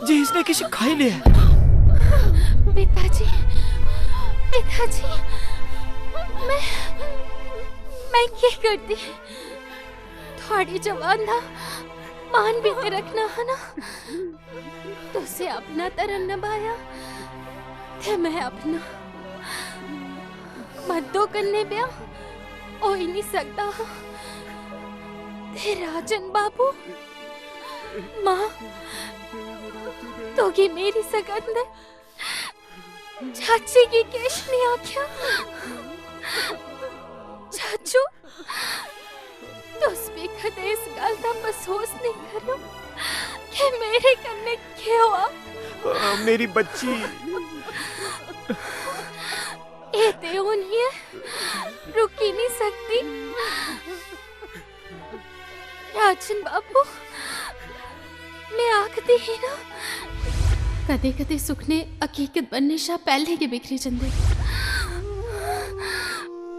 जे इसने किश खाई लेआ ऐ। पिताजी, पिताजी, मैं, मैं केह् करदी? थुआड़ी जबान दा मान बी ते रक्खना हा ना। तुसें अपना धर्म नभाया ते मैं अपना। मद्दो कन्नै ब्याह होई निं सकदा हा। ते राजन बाबू, मां, तुगी मेरी सगंध ऐ, चाची गी किश निं आखेआ। चाचू, तुस बी कदें इस गल्ल दा मसूस नेईं करेओ कि मेरे कन्नै केह् होआ। आ, मेरी बच्ची। एह् ते होनी ऐ, रुकी निं सकदी। राजन बाबू, में आखदी ही ना, कदें-कदें सुखने हकीकत बनने शा पैह्लें गै बिखरी जंदे।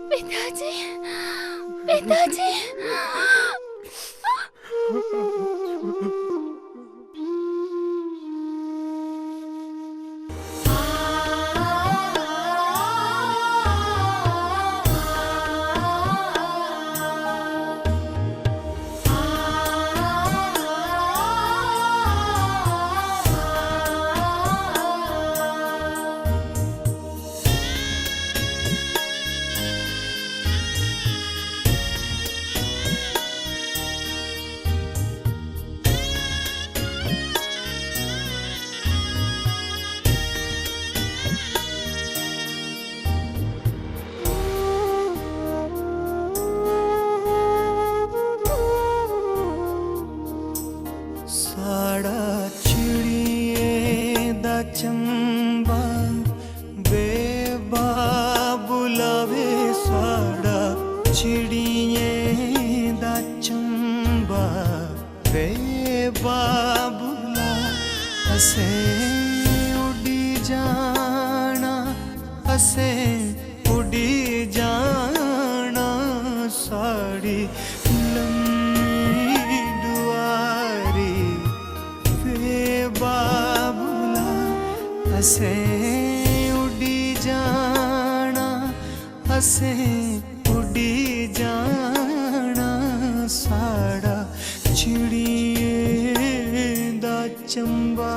पिताजी, पिताजी। चंबा बेबाबुला वे साढ़ा चिड़ियें दा चंबा बेबाबुला। असें उड्डी जाना, असें उड्डी जाना, साढ़ी लम्मी डुआरी वे बाबुला। असें उड्डी जाना, असें उड्डी जाना, साढ़ा चिड़ियें दा चंबा।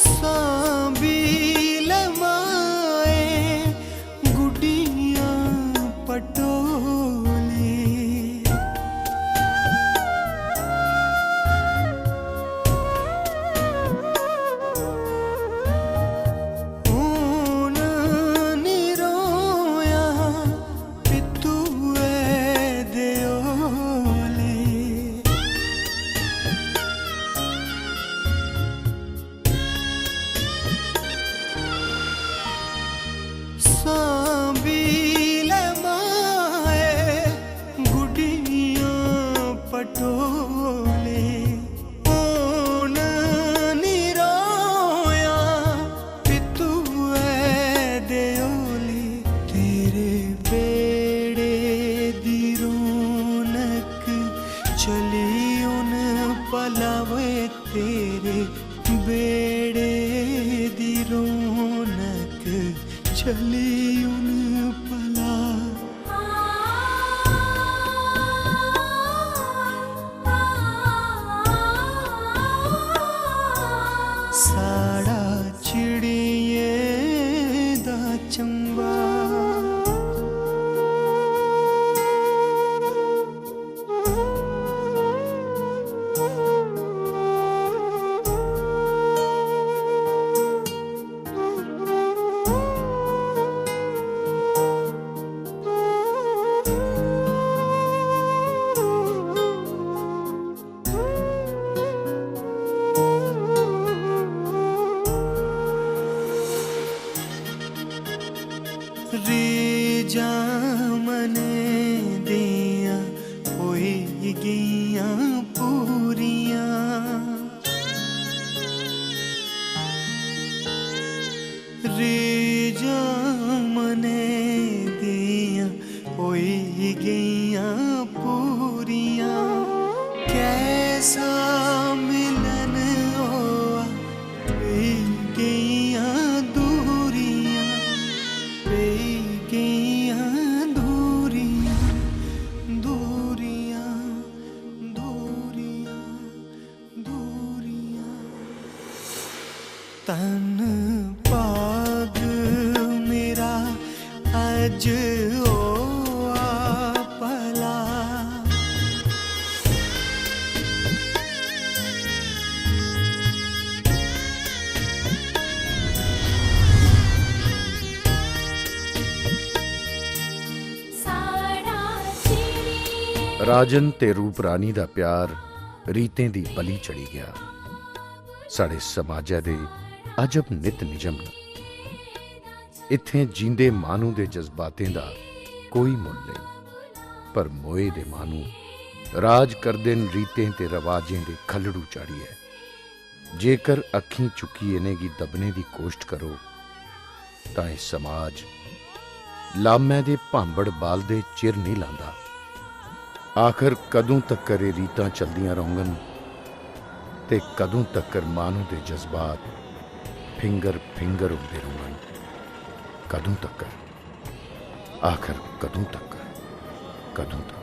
सांबी लमाए गुड्डियां पटोले। हून निं रोया पित्तुए दे ओले। सांबी लमाए गुड्डियां पटोले। हून निं रोया पित्तुए दे ओले। तेरे बेड़े दी रौनक चली हून भला वे, तेरे बेड़े दी रौनक चली हून भला। साढ़ा चिड़ियें दा चंबा। रीझां मनै दियां होई गेइयां पूरियां। रीझां मनै दियां होई गेइयां पूरियां। कैसा मिलन होआ, पेई गेइयां दूरियां, पेई गेइयां दूरियां, दूरियां, दूरियां, दूरियां। तन भाग मेरा अज होआ भला। राजन ते रूप रानी दा प्यार रीतें दी बलि चढ़ी गेआ। साढ़े समाजै दे अजब नित निजम न। इत्थें जींदे माह्नू दे जज्बातें दा कोई मुल्ल नेईं, पर मोए दे माह्नू राज करदे न रीतें ते रवाजें दे खल्लड़ू चाढ़ियै। जेकर अक्खीं चुक्की इ'नेंगी दब्बने दी कोश्ट करो, तां एह् समाज लामै दे भांबड़ बालदे चिर नेईं लांदा। आखर कदूं तक्कर एह् रीतां चलदियां रौह्ङन ते कदूं तक्कर माह्नू दे जज्बात फिंगर फिंगर होंदे रौह्ङन? कदूं तक्कर? आखर कदूं तक्कर? कदूं तक्कर?